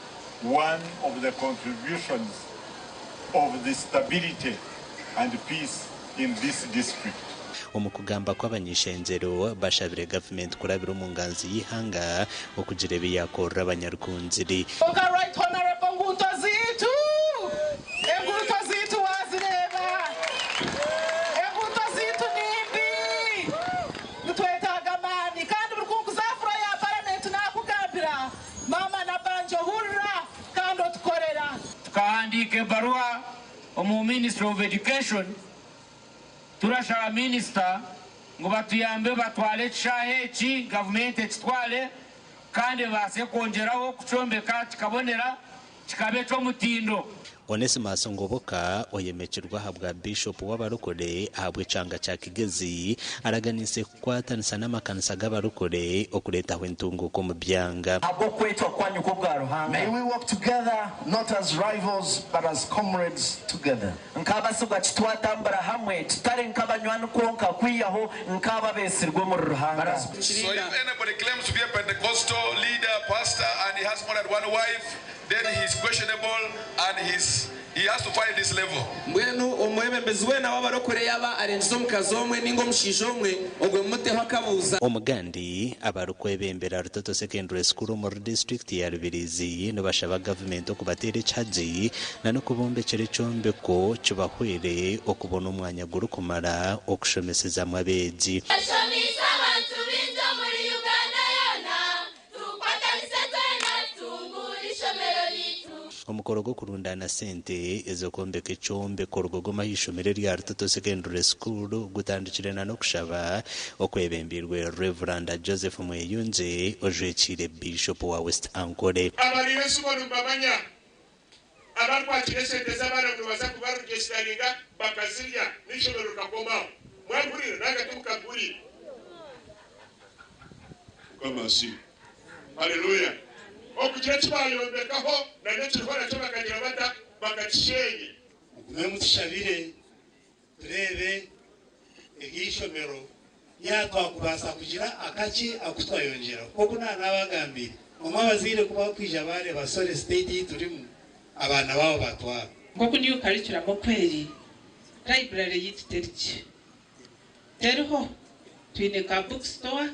one of the contributions of the stability and peace in this district. Omu kugamba kw'abany'ishengyero bashabire gavumenti kurabira omu nganzi y'eihanga okugira ebi yaakorera abanyarukunziri. Konka Right Honorable nguuto ziitu, enguuto ziitu wazireeba, enguuto ziitu nimbi, nitwetaaga amaani kandi buri kunkuza aha floor ya paramenti nakugambira maama Nabbanja ohurira kandi otukorera. Tukahandiika ebaruha omu Ministry of Education turashaba minisita ngu batuyambe batware ekishaayi eki gavumenti ekitware kandi ebaase kwongyeraho kukyombeka kikabonera kikaba eky'omutindo. Onesimus Ngoboka oyemekirwe ahabwa Bishop w'abarokore ahabw'ekyanga kya Kigezi araganiise kukwatanisa n'amakanisa g'abarokore okureetaho entunguuka omu byanga. Ahabw'okwetwa kwanyu kw'obwa Ruhanga. May we work together not as rivals but as comrades together. Nk'abasigwa kitwatambura hamwe tutari nk'abanywani kwonka kwihaho nk'ababeetsirwe omuri Ruhanga. So if anybody claims to be a Pentecostal leader, pastor, and he has more than one wife, then he's questionable and he has to find this level. Mbwenu omwebembezi weena w'abarokore yaaba arengize omukazi omwe ninga omushaija omwe, ogwe mumuteho akabuuza. Omugandi, abarikwebembera Rutoto Secondary School omuri disiturikiti ya Rubirizi nibashaba gavumenti okubateera ekihagi na n'okubombekyera ekyombeko kibahwere okubona omwanya gurikumara okushomesezamu abeegi. Ashomeise abantu baingi omuri Uganda yoona. Tukwatanise twena tutunguure eishomero ryaitu. Omukoro gw'okurundaana sente ez'okwombeka ekyombeko Rugogoma ah'eishomero erya Rutoto Secondary School gutandikire na n'okushaba okwebembeirwe Rev. Joseph Mweyungye ojwekiire Bishop wa West Ankole. Abariire ensibo nimbamanya, abarikwakiira esente z'abaana ngu nibaza kubaregisitaringa bakazirya n'eishomero rikakomaho. Mwabihurira nanga timukabihurire? Mukama asiimwe. Haleluya! Okugira eki baayombekaho na n'ekiriho nakyo bakagira bata? Bakakisheenya. Mugume mutushabire tureebe ery'eishomero yaaba twakubaasa kugira akakye aku twayongyeraho. Nk'oku naanabagambiire, omwe abazaire ku bakwija baareeba sorry state ei turimu, abaana baabo batwara. Nk'oku New Curriculum oku eri, library yaitu teri gye. Teriho. Twine ka book store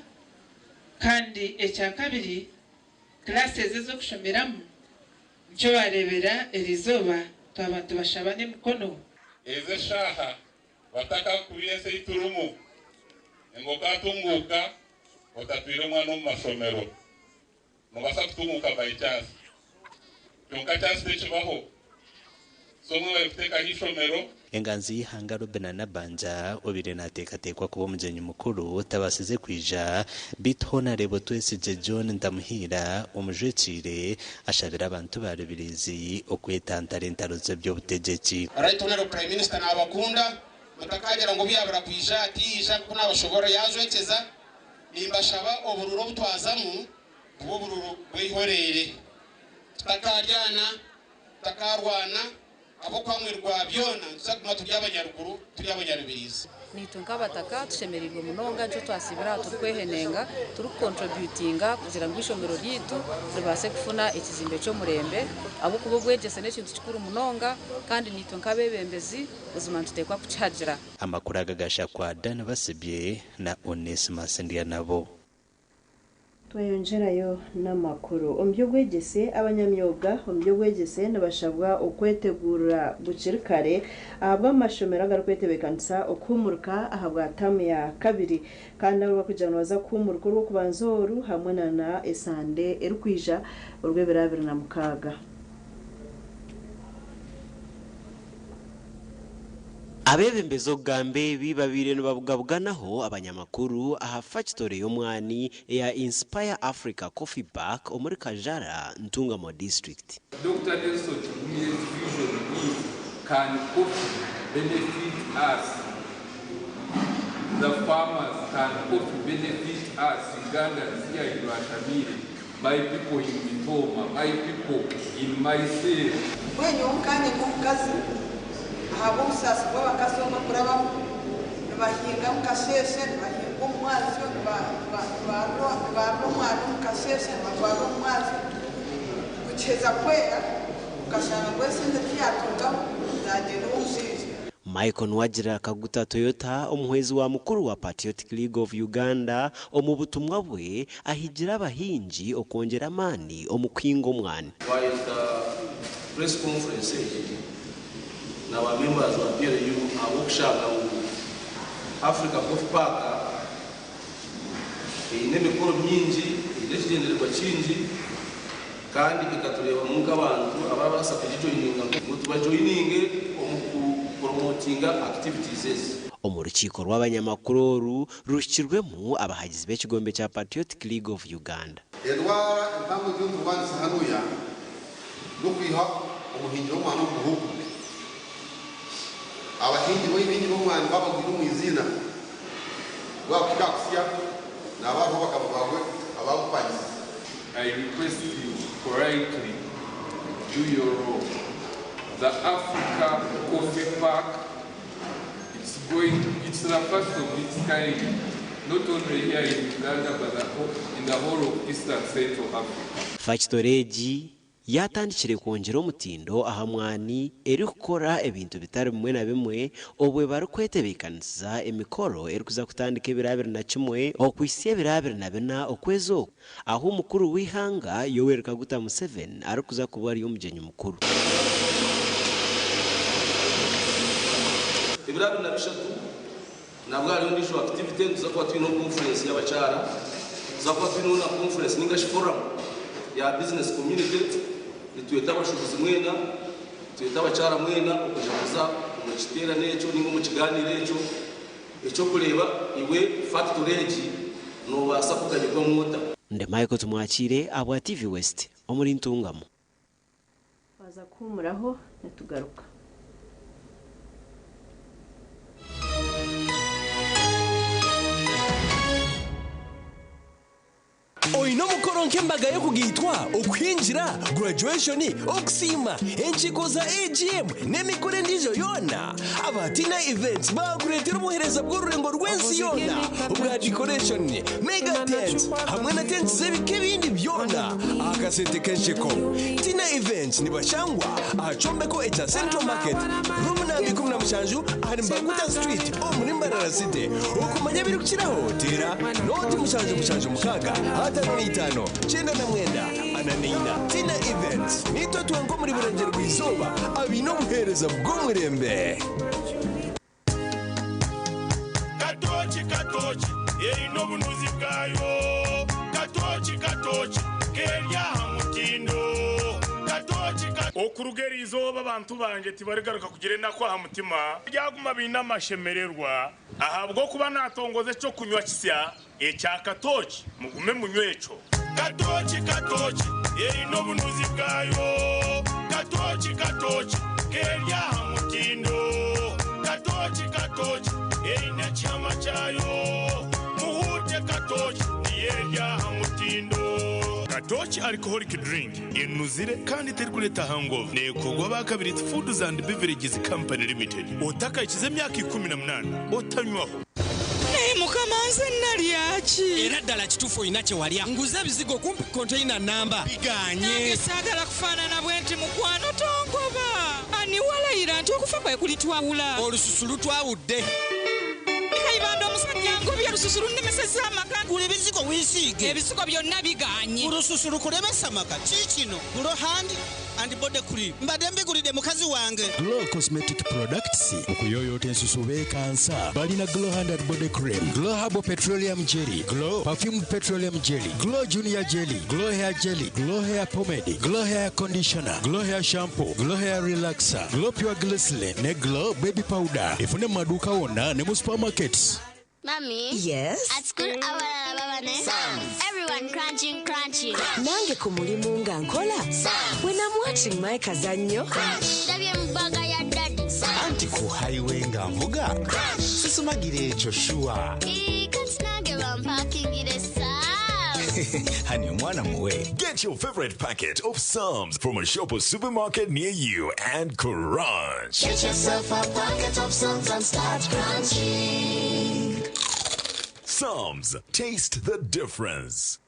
kandi ekyakabiri classes ez'okushomeramu nikyo wareebera eriizooba twaba nitubashaba n'emikono. Ezi eshaaha batakakubire ensi ei turimu ngu okaatunguuka otatwire omwana omu mashomero. Noobaasa kutunguuka by chance kwonka chance tekibaho. So mwebare kuteekaho eishomero. Enganzi y'eihanga Robinah Nabbanja obaire nateekateekwa kuba omugyenyi mukuru tabaasize kwija beitu hoona areebwa Twesigye John Ntamuhiira omujwekiire ashabire abantu ba Rubirizi okwetantara entaro z'eby'obutegyeki. Right Honourable Prime Minister nabakunda, mutakagira ngu obu yabura kwija tiyaija nkoku nabashoborora yajwekyeza, nimbashaba obururu obutwazamu bube obururu bweihoreere, tutakaryana, tutakarwana, ahabw'okuba mwiri gwa byona nituza kuguma turi abanyaruguru, turi abanyarubirizi. Naitwe nk'abataka tushemereirwe munonga nikyo twasiibire aha turikwehenenga turikukontributinga kugira ngu eishomero ryaitu ribaase kufuna ekizimbe ky'omurembe ahabw'okuba obwegyese n'ekintu kikuru munonga kandi naitwe nk'abeebembezi buzima nituteekwa kukihagira. Amakuru aga gashakwa Dan Basibye na Onesmus Ndyanabo. Tweyongyerayo n'amakuru omu by'obwegyese. Abanyamyoga omu by'obwegyese nibashabwa okwetegurira bukiri kare ahabw'amashomero agarikwetebeekanisa okuhuumurika ahabwa taamu ya kabiri kandi nabo barikugira ngu nibaza kuhuumurika orw'okubanza oru hamwe na esande erikwija orw'ebiro 26. Abeebembezi okugamba ebi babaire nibabugabuganaho abanyamakuru aha fakitore y'omwani eya Inspire Africa Coffee Park omuri Kajara, Ntungamo District. Dokita Nelson Kigumire's vision is. Can coffee benefit us? The farmers, can coffee benefit us, Ugandans here in Rwashamaire, my people in Mitooma, my people in my city? Mbwenu nkanye nk'omukazi ahabw'obusaasi bw'abakazi obu barikurabamu nibahinga omu kasheeshe nibahinga omu mwazyo nibarura omwana omu kasheeshe nibatwara omu mwazyo kukiheza kwera okashanga ngu esente tiyatungaho zagyenda ow'omushaija. Michael Nuwagira Kaguta Toyota omuhwezi wa mukuru wa Patriotic League of Uganda omu butumwa bwe ahigira abahingi okwongyera amaani omu kuhinga omwani. Twayeta press conference egi na ba members ba PLU ahabw'okushanga ngu Africa Coffee Park eine emikoro mingi, eine ekigyendererwa kingi kandi ekatureebamu nk'abantu abarabaasa kugijoininga ngu tubajoininge omu kupromotinga activities ezi. Omu rukiiko rw'abanyamakuru oru ruhikirwemu abahagizi b'ekigombe kya Patriotic League of Uganda. Endwara empango ei turikurwanisa hanuya n'okwiha omuhingi w'omwani omu muhuuku. Abahingi baingi b'omwani baaba bagwire omu iziina, gwakuhika aha kusya naaba hariho bakama baawe abagupangisize. I request you politely do your role. The Africa Coffee Park, it's the first of its kind, not only here in Uganda, but in the whole of Eastern Central Africa. Fakitore egi yatandikire kwongyera omutindo aha mwani erikukora ebintu bitari bimwe na bimwe obwe barikwetebeekanisiza emikoro erikuza kutandika ebiro 21 okuhitsya ebiro 24 okwezi oku ahu omukuru w'eihanga Yoweri Kaguta Museveni arikuza kuba ari omugyenyi mukuru. Ebiro 23 nabwo hariho endiijo activity, nituza kuba twineho conference y'abakyara, tuza kuba twineho na conference ningashi forum ya business community. Nitweta abashuubuzi mwena, nitweta abakyara mwena okuja kuza omu kiteerane ekyo ninga omu kigaaniiro ekyo eky'okureeba iwe factory egi noobaasa kuganyirwamu ota. Ndi Michael Tumwakiire ahabwa TV West omuri Ntungamo. Twaza kuhuumuraho nitugaruka. Oine omukoro nk'embaga y'okugaitwa, okuhingira, graduation, okusiima, enkiiko za AGM n'emikoro endiijo yoona? Aba Tina Events baakureetera obuheereza bw'orurengo rw'ensi yoona obwa decoration, mega tents hamwe na tents z'ebika ebindi byona aha kasente k'ensheko. Tina Events nibashangwa aha kyombeko ekya Central Market, room namba 17 ahari Mbaguta Street omuri Mbarara City. Okumanya ebirikukiraho teera nooti mushanju mushanju mukaaga 55 99 44. Tina Events niitwe twenka omuri Burengyerwa-izooba abaine obuheereza bw'omurembe. Katoki katoki eine obunuzi bwayo, katoki katoki keri aha mutindo, katoki ka. Okuruga eri izooba abantu bangye tibarigaruka kugira enaku aha mutima, baryaguma baine amashemererwa, ahabw'okuba naatongoza eky'okunywa kisya ekya katoki, mugume munywe ekyo. Katoki katoki eine obunuzi bwayo, katoki katoki keri aha mutindo, katoki katoki eine ekihama kyayo, muhuute katoki niyo eri aha mutindo. Katoki Alcoholic Drink enuzire kandi terikureeta hangover neekorwa aba Kabirizi Foods and Beverages Company Limited. Otakahikize emyaka 18 otanywaho. Naye mukama nze nalya ki? Era ddala kituufu olina kye walya. Nguze ebizigo kumpi konteyina nnamba bigaanye. Nange saagala kufaanana bwe nti mukwano tongoba. Ani walayira nti okufa kwe kulitwawula? Olususu lutwawudde. Kayibanda omusajja angobye olususu lunnemesezza amaka. Gula ebizigo weesiige. Ebizigo byonna bigaanye. Olususu lukulemesa amaka. Kiikino Glow Hand and Body Cream. Mbadde mbigulidde mukazi wange. Glow Cosmetic Products mu kuyooyoota ensusu beekansa. Balina Glow Hand and Body Cream, Glow Herbal Petroleum Jelly, Glow Perfumed Petroleum Jelly, Glow Junior Jelly, Glow Hair Jelly, Glow Hair Pomade, Glow Hair Conditioner, Glow Hair Shampoo, Glow Hair Relaxer, Glow Pure Glycerin ne Glow Baby Powder. Efune mu maduuka wonna ne mu supermarkets. Mommy? Yes? At school, abalala baba ne Everyone crunching, crunching. Nange ku mulimu nga nkola. When I'm watching my kazannyo. Ndabye mu bag ya daddy. Highway nga nvuga sisumagira ekyo shuwa. Ii, kati nange bampakingire Sam. Hani omwana muwe. Get your favorite packet of Psalms from a shop or supermarket near you and crunch. Get yourself a packet of Psalms and start crunching. Psalms, taste the difference.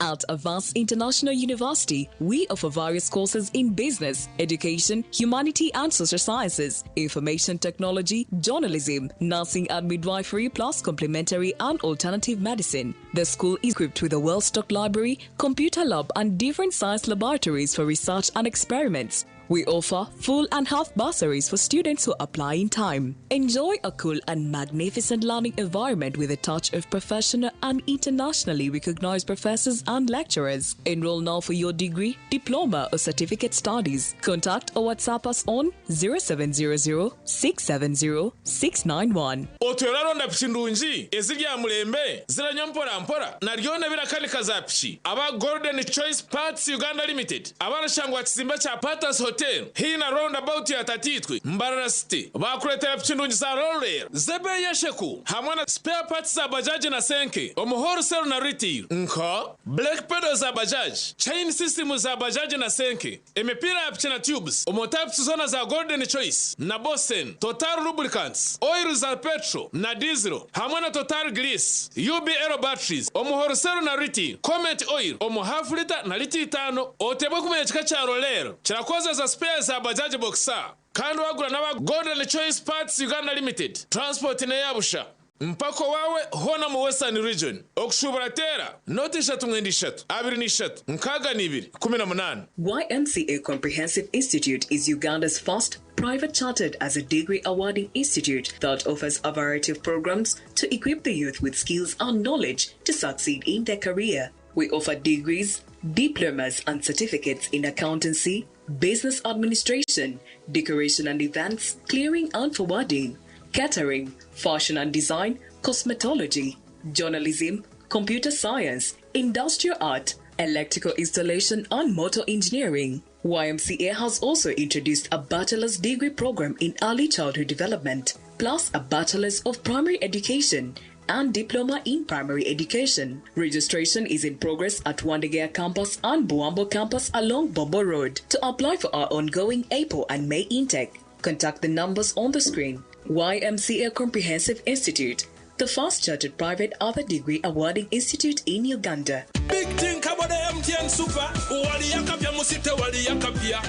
At Avance International University, we offer various courses in business, education, humanity and social sciences, information technology, journalism, nursing and midwifery, plus complementary and alternative medicine. The school is equipped with a well stocked library, computer lab, and different science laboratories for research and experiments. We offer full and half bursaries for students who apply in time. Enjoy a cool and magnificent learning environment with a touch of professional and internationally recognized professors and lecturers. Enroll now for your degree, diploma, or certificate studies. Contact or WhatsApp us on 0700 670 691. Otwera aronda piki ndungi ezirya mulembe ziranywa mpora mpora naryona birakanika za piki aba Golden Choice Parts Uganda Limited abarashangwa kizimba kya Patas Hotel hina roundabout ya Tatitwe, Mbarara City, bakuretera piki ndungi za Roller zebe yesheku hamwe na spare parts za bajaji na senke omu wholesale na retail nka brake pedal za bajaji, chain system za bajaji na senke, emipira ya piki na tubes omu types zona za Golden Choice na Bosen, Total lubricants, oil za petrol na diesel hamwe na Total grease, UBL batteries omu wholesale na retail, Comet oil omu half liter na lita 5. Otebwe kumenya kika kya Roller kirakozesa spare za bajaji boxer kandi wagura n'aba Golden Choice Parts Uganda Limited, transport neyabusha mpako wawe hona mu Western Region. Okushubura tera noti 3 9 3 23 6 62 18. YMCA Comprehensive Institute is Uganda's first private chartered as a degree awarding institute that offers a variety of programs to equip the youth with skills and knowledge to succeed in their career. We offer degrees, diplomas, and certificates in accountancy, business administration, decoration and events, clearing and forwarding, catering, fashion and design, cosmetology, journalism, computer science, industrial art, electrical installation, and motor engineering. YMCA has also introduced a bachelor's degree program in early childhood development, plus a bachelor's of primary education and diploma in primary education. Registration is in progress at Wandegea campus and Buambo campus along Bombo Road. To apply for our ongoing April and May intake, contact the numbers on the screen. YMCA Comprehensive Institute, the first chartered private other degree awarding institute in Uganda. Big thing about the MTN Super. Waliyakapya musite waliyakapya.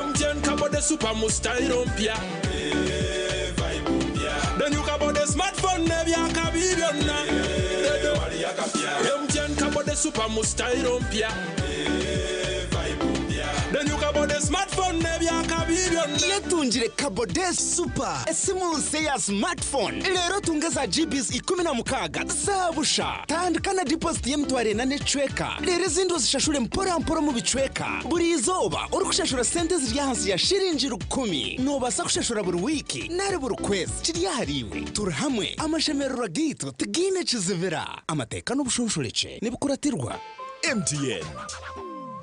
MTN kabode super mustairo mpya. Then you kabode smartphone nebyakabi byonna. MTN kabode super mustairo mpya. Then you kabode smartphone nebyakabi byonna. Yetungire Kabode Super, esimu nse ya smartphone. Lero tunge za GBs 16 zabusha. Tandika na deposit y'emitwaro ena n'ecweka, lero ezindi ozishashure mpora mpora mu bicweka. Buri izooba orikushashura sente ziri ahansi ya shiringi 10,000, nobaasa kushashura buri wiiki nari buri kwezi. Kiri ahariiwe. Turi hamwe, amashemererwa gaitu tigaine kizibira. Amateeka n'obushonshorekye nibikuratirwa. MTN.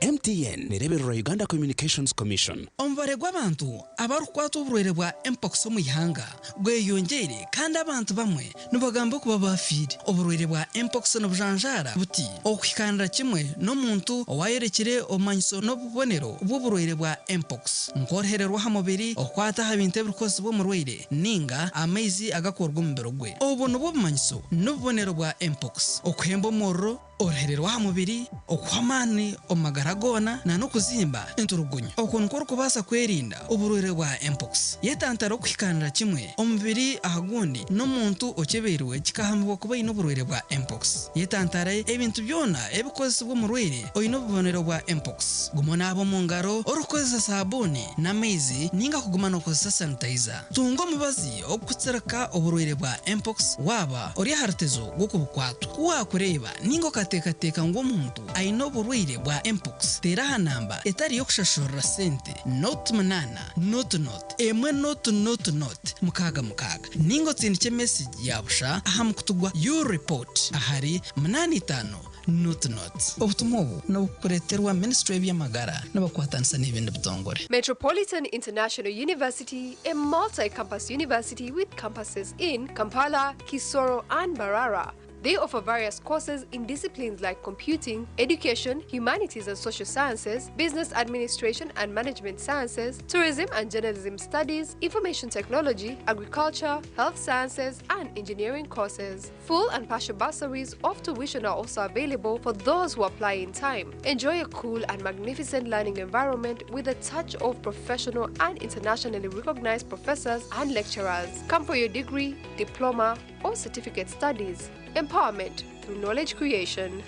MTN nereberera Uganda Communications Commission. Omubare gw'abantu abarikukwata oburwaire bwa mpox omu ihanga gweyongeire, kandi abantu bamwe nibagamba kuba bafiire. Oburwaire bwa mpox nibujanjaara buti okuhikanira kimwe n'omuntu owayerekire obumanyiso n'obubonero bw'oburwaire bwa mpox, nk'oruhererwa aha mubiri, okukwata aha bintu ebirikozesibwa omurwaire, ninga amaizi agakorwa omubiri gwe. Obu nibwo bumanyiso n'obubonero bwa mpox: okuhemba omuriro, oruhererwa aha mubiri, okuha amaani omu magara goona, na n'okuzimba enturugunyu. Okwo nikwo orikubaasa kwerinda oburwaire bwa mpox. Yetantara okuhikanira kimwe omubiri aha gundi n'omuntu okyebeirwe kikahamibwa kuba aine oburwaire bwa mpox. Yetantare ebintu byona ebikozesibwa omurwaire oine obubonero bwa mpox. Guma onaaba omu ngaro orikukozesa sabuuni n'amaizi ninga kuguma n'okozesa sanitizer. Tunga omubazi ogw'okutsirika oburwaire bwa mpox waaba ori aha rutezo rw'okubukwatwa. Ku waakureeba ninga okateekateeka ngu omuntu aine oburwaire bwa mpox, teera aha namba etari y'okushashurira sente 08 00 1 00 66 ninga otsindikye mesegi ya busha aha mukutu gwa U-report ahari 8 5. Not Not. Obutumwa obu nibukureeterwa Minisitule y'eby'amagara nibakwatanisa n'ebindi bitongore. Metropolitan International University, a multi campus university with campuses in Kampala, Kisoro, and Mbarara. They offer various courses in disciplines like computing, education, humanities and social sciences, business administration and management sciences, tourism and journalism studies, information technology, agriculture, health sciences, and engineering courses. Full and partial bursaries of tuition are also available for those who apply in time. Enjoy a cool and magnificent learning environment with a touch of professional and internationally recognized professors and lecturers. Come for your degree, diploma, or certificate studies. Empowerment through knowledge creation.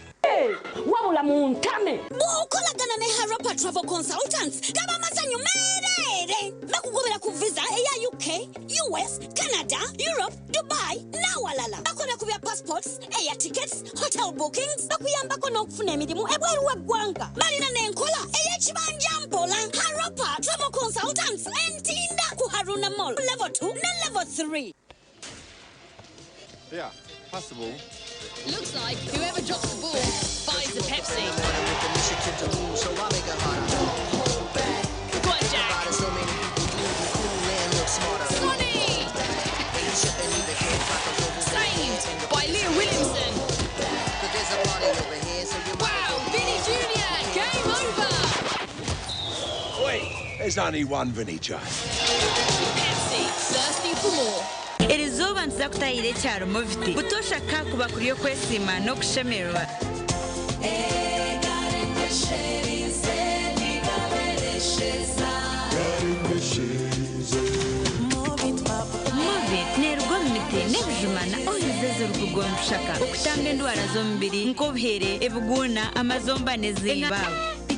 Wabula muntame bw'okolagana ne Harapa Travel Consultants gaba masanyu meereere. Bakugobera ku visa eya UK, US, Canada, Europe, Dubai n'awalala. Bakola ku bya passports, air tickets, hotel bookings, bakuyambako n'okufuna emirimu ebweru w'eggwanga. Balina n'enkola ey'ekibanja mpola. Harapa Travel Consultants, Entinda ku Haruna Mall level 2 ne level 3. Yeah, possible. Looks like whoever drops the ball buys the Pepsi. Go on, Jack. Sonny! Saved by Leah Williamson. Wow, Vinny Jr., game over! Wait, there's only one Vinny J. Pepsi, thirsty for more. Erizooba nituza kutahira ekyaro Moviti butoosha kakuba kuri okwesiima n'okushemererwa. Movit neeruga omu miti n'ebijuma na oils ezirikuruga omu bishaka okutamba endwara z'omubiri nk'obuhere, ebiguuna, amazomba n'ezindi.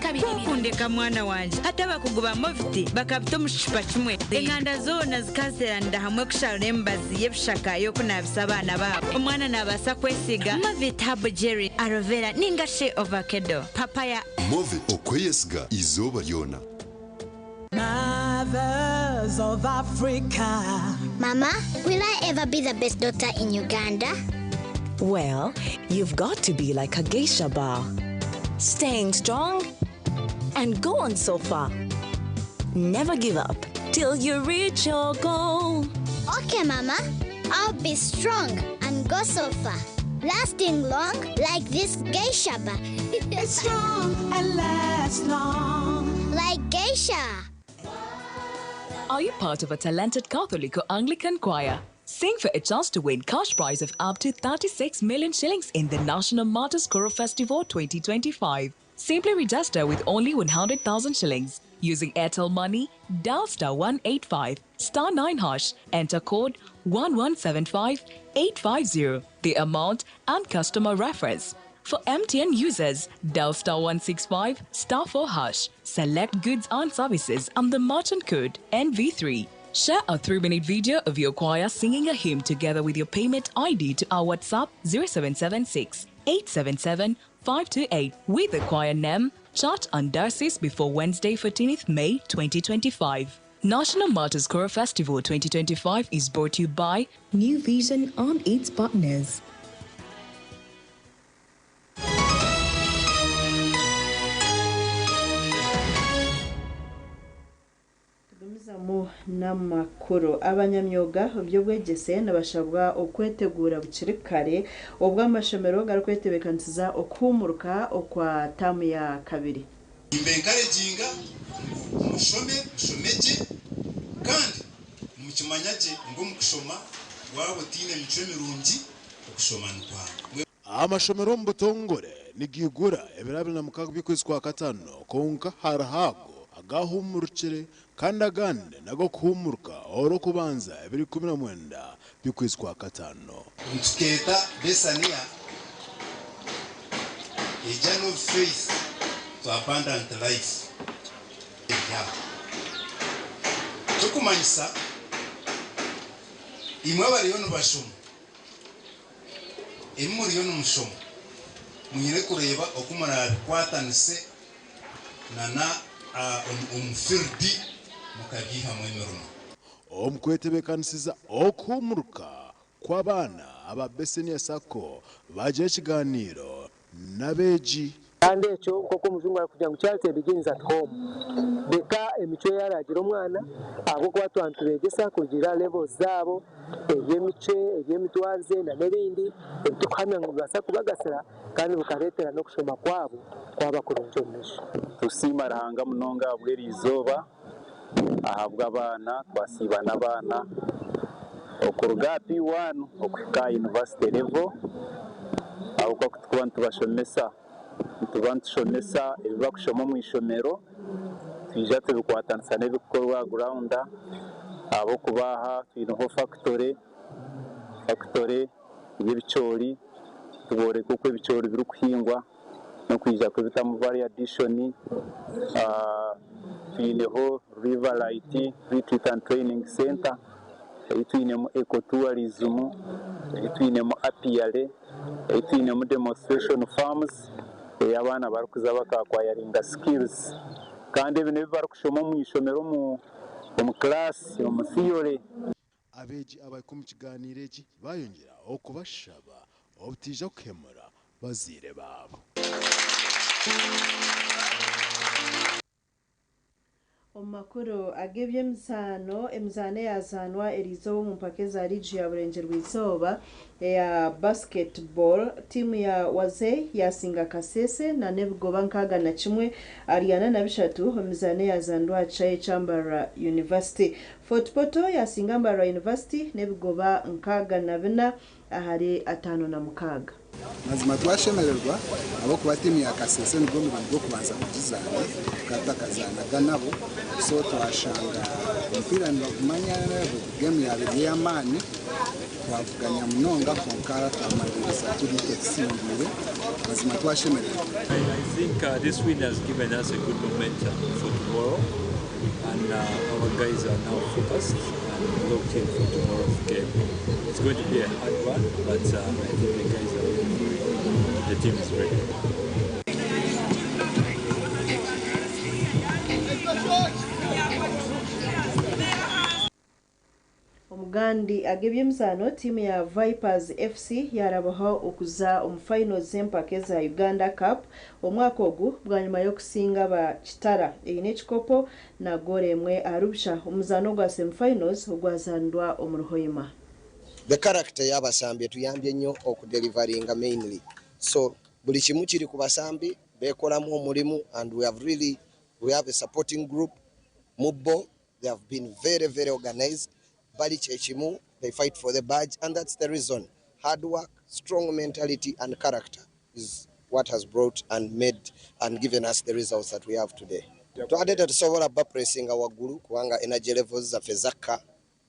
Kwokundeka mwana wangye hati abakugu ba Moviti bakabita omu kicupa kimwe enganda zoona zikazeeranira hamwe kusharura emibazi y'ebishaka y'okunabisa abaana baabo. Omwana naabaasa kwesiiga Movit Herbal Jelly, aloe vera ninga shi ovacado, papaya. Movit okweyesiga izooba ryona. Mothers of Africa. Mama, will I ever be the best daughter in Uganda? Well, you've got to be like a geisha bar. Staying strong and go on so far. Never give up till you reach your goal. Okay, Mama. I'll be strong and go so far. Lasting long like this geisha bar. It's strong and lasts long. Like geisha. Are you part of a talented Catholic or Anglican choir? Sing for a chance to win cash prize of up to 36 million shillings in the National Martyrs Choral Festival 2025. Simply register with only 100,000 shillings. Using Airtel Money, dial star 185 star 9 hash, enter code 1175 850, the amount and customer reference. For MTN users, dial star 165 star 4 hash, select goods and services and the merchant code NV3. Share a 3-minute video of your choir singing a hymn together with your payment ID to our WhatsApp 0776 877 528 with the choir name, church and diocese before Wednesday, 14th May 2025. National Martyrs Choral Festival 2025 is brought to you by New Vision and its partners. Tugumizamu n'amakuru. Abanyamyuga by'obwegyese nibashabwa okwetegura bukiri kare obwo amashomero garikwetebeekanisiza okuhumuruka okwa taamu ya kabiri. Nimbenkareginga mushome, mushome gye kandi mukimanya gye ngu omu kushoma waaba otaine micwe mirungi okushoma nikwanga. Amashomero omu butongore nigaigura ebiro 26 by'okwezi kwa katano kwonka hariho ago agahumurukire kandi agandi nago kuhumuruka orw'okubanza ebiro 19 by'okwezi kwa katano. Nitukeeta Besania, a journey of faith to abundant life. Tukumanyisa imwe abariyo nibashoma, ebi muriyo nimushoma, mwine kureeba oku murabikwatanise nana omu field mukabyihamu emirimo. Omu kwetebeekanisiza okuhumuruka kw'abaana aba Besenia Sacco bagira ekigaaniiro N'abeegi. Kandi ekyo nk'oku omujungu arikugira ngu charity begins at home. Reka emicwe ei araagira omwana ahabw'okuba twaba nitubeegyesa kurugiirira aha levels zaabo, eby'emicwe, eby'emitwarize nana ebindi ebi turikuhamya ngu nibibaasa kubagasira kandi bikareetera n'okushoma kwabo kwaba kurungi omu maisho. Tusiima Ruhanga munonga ahabw'eri izooba, ahabw'abaana, twasiiba n'abaana okuruga aha P1 okuhika aha university level ahabw'okuba ku turikuba nitubashomesa nituba nitushomesa ebi barikushoma omu ishomero twija tubikwatanisa n'ebirikukorwa aha ground ahabw'okuba aha twineho factory, factory y'ebicoori tubooreka oku ebicoori birikuhingwa. n'okwija kubitamu value addition. Twineho Riverlight Retreat and Training Centre ei twinemu Eco Tourism, ei twinemu Apiary, ei twinemu Demonstration Farms ei abaana barikuza baka acquiringa skills. Kandi ebi n'ebi barikushoma omu ishomero omu class omu theory. Abeegi abahika omu kigaaniiro eki baayongyera okubashaba obutaija kuhemura bazaire baabo. Omu makuru ag'eby'emizaano, emizaano eyazaanwa eriizooba omu mpaka eza liigi ya Burengyerwa-izooba eya basketball, tiimu ya Wazei yaasinga Kasese na n'ebigoba 61 ahari 43 omu mizaano eyazaanirwe aha kishaayi ekya Mbarara University. Fort Portal yaasinga Mbarara University n'ebigoba 64 ahari 56. Mazima twashemererwa ahabw'okuba tiimu ya Kasese nigwo murundi gw'okubanza kugizaana, tukaba tutakazaanaga nabo so twashanga omupiira nibagumanya, geemu yaaba eri ey'amaani, twavuganya munonga kwonka twamaririza turi itwe tusingwire, mazima twashemererwa. I think this win has given us a good momentum for tomorrow and our guys are now focused and locked in for tomorrow's game. It's going to be a hard one, but I think the guys are ready for it. The team is ready. Omugandi ag'eby'emizaano, tiimu ya Vipers FC yaarabaho okuza omu finals z'empaka eza Uganda Cup omwaka ogu bwanyima y'okusinga aba Kitara eine ekikopo na goolo emwe ahari busha omu muzaano ogwa semi finals ogwazaanirwa omuri Hoima. The character y'abasambi etuyambye nnyo okudelivaringa mainly so buli kimu kiri ku basambi bekolamu omulimu and we have really we have a supporting group mu bo they have been very very organized bali kyekimu they fight for the badge and that's the reason hard work strong mentality and character is what has brought and made and given us the results that we have today. Twabadde tetusobola bapressinga waggulu kubanga energy levels zaffe zakka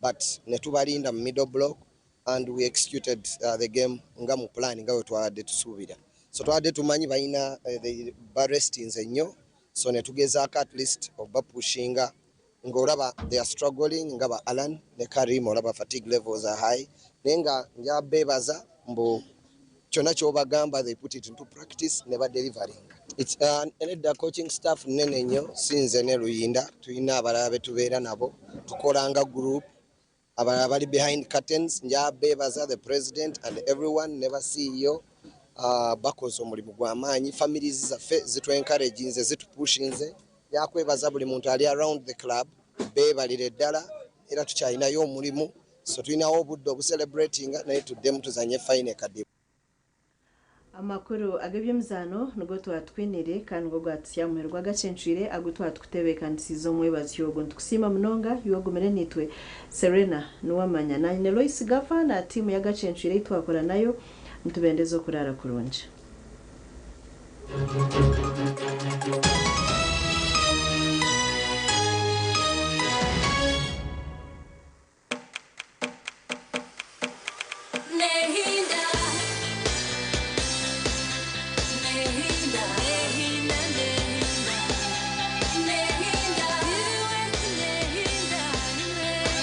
but netubalinda mu middle block and we executed the game nga mu plan nga bwe twabadde tusuubira so twabadde tumanyi balina barestinze nnyo so netugezaako at least obapushinga ng'olaba they are struggling nga ba Allan ne Karim olaba fatigue levels are high naye nga nja beebaza mbu kyonna ky'obagamba they put it into practice ne badeliveringa. It's, nedda coaching staff nnene nnyo si nze ne Luyinda tulina abalala be tubeera nabo tukola nga group abalala bali behind curtains nja beebaza the president and everyone ne ba CEO bakoze omulimu gw'amaanyi families zaffe zitu encouraginze zitupushinze yakwebaza buli muntu ali around the club beebalire ddala era tukyalinayo omulimu so tulinawo obudde obucelebratinga naye tuddemu tuzanye final kadi. Amakuru ag'eby'emizaano nigo twatwinire kandi nigo gwatusya aha muheru gw'agacencwire agu twatukutebeekanisiize omwebazyo ogwo. Nitukusiima munonga iwe ogumire naitwe. Serena Nuwamanya naanye Loyce Gava na tiimu y'agacencwire ei twakora nayo nitubendeza okuraara kurungi. Nehinda, nehinda, nehinda, nehinda, nehinda,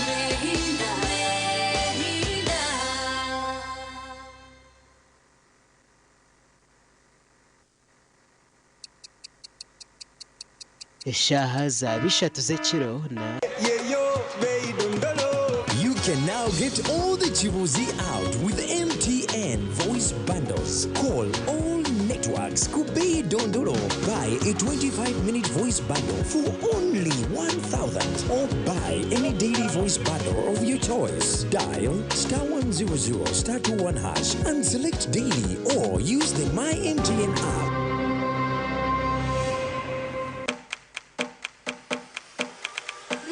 nehinda, nehinda. Eshaaha zaaba ishatu z'ekiro na. You can now get all the Chibuzi out with MTN voice bundles. Call all networks. Airmax Kubei Dondolo. Buy a 25-minute voice bundle for only 1,000 or buy any daily voice bundle of your choice. Dial star 100 star 21 hash and select daily or use the My MTN app.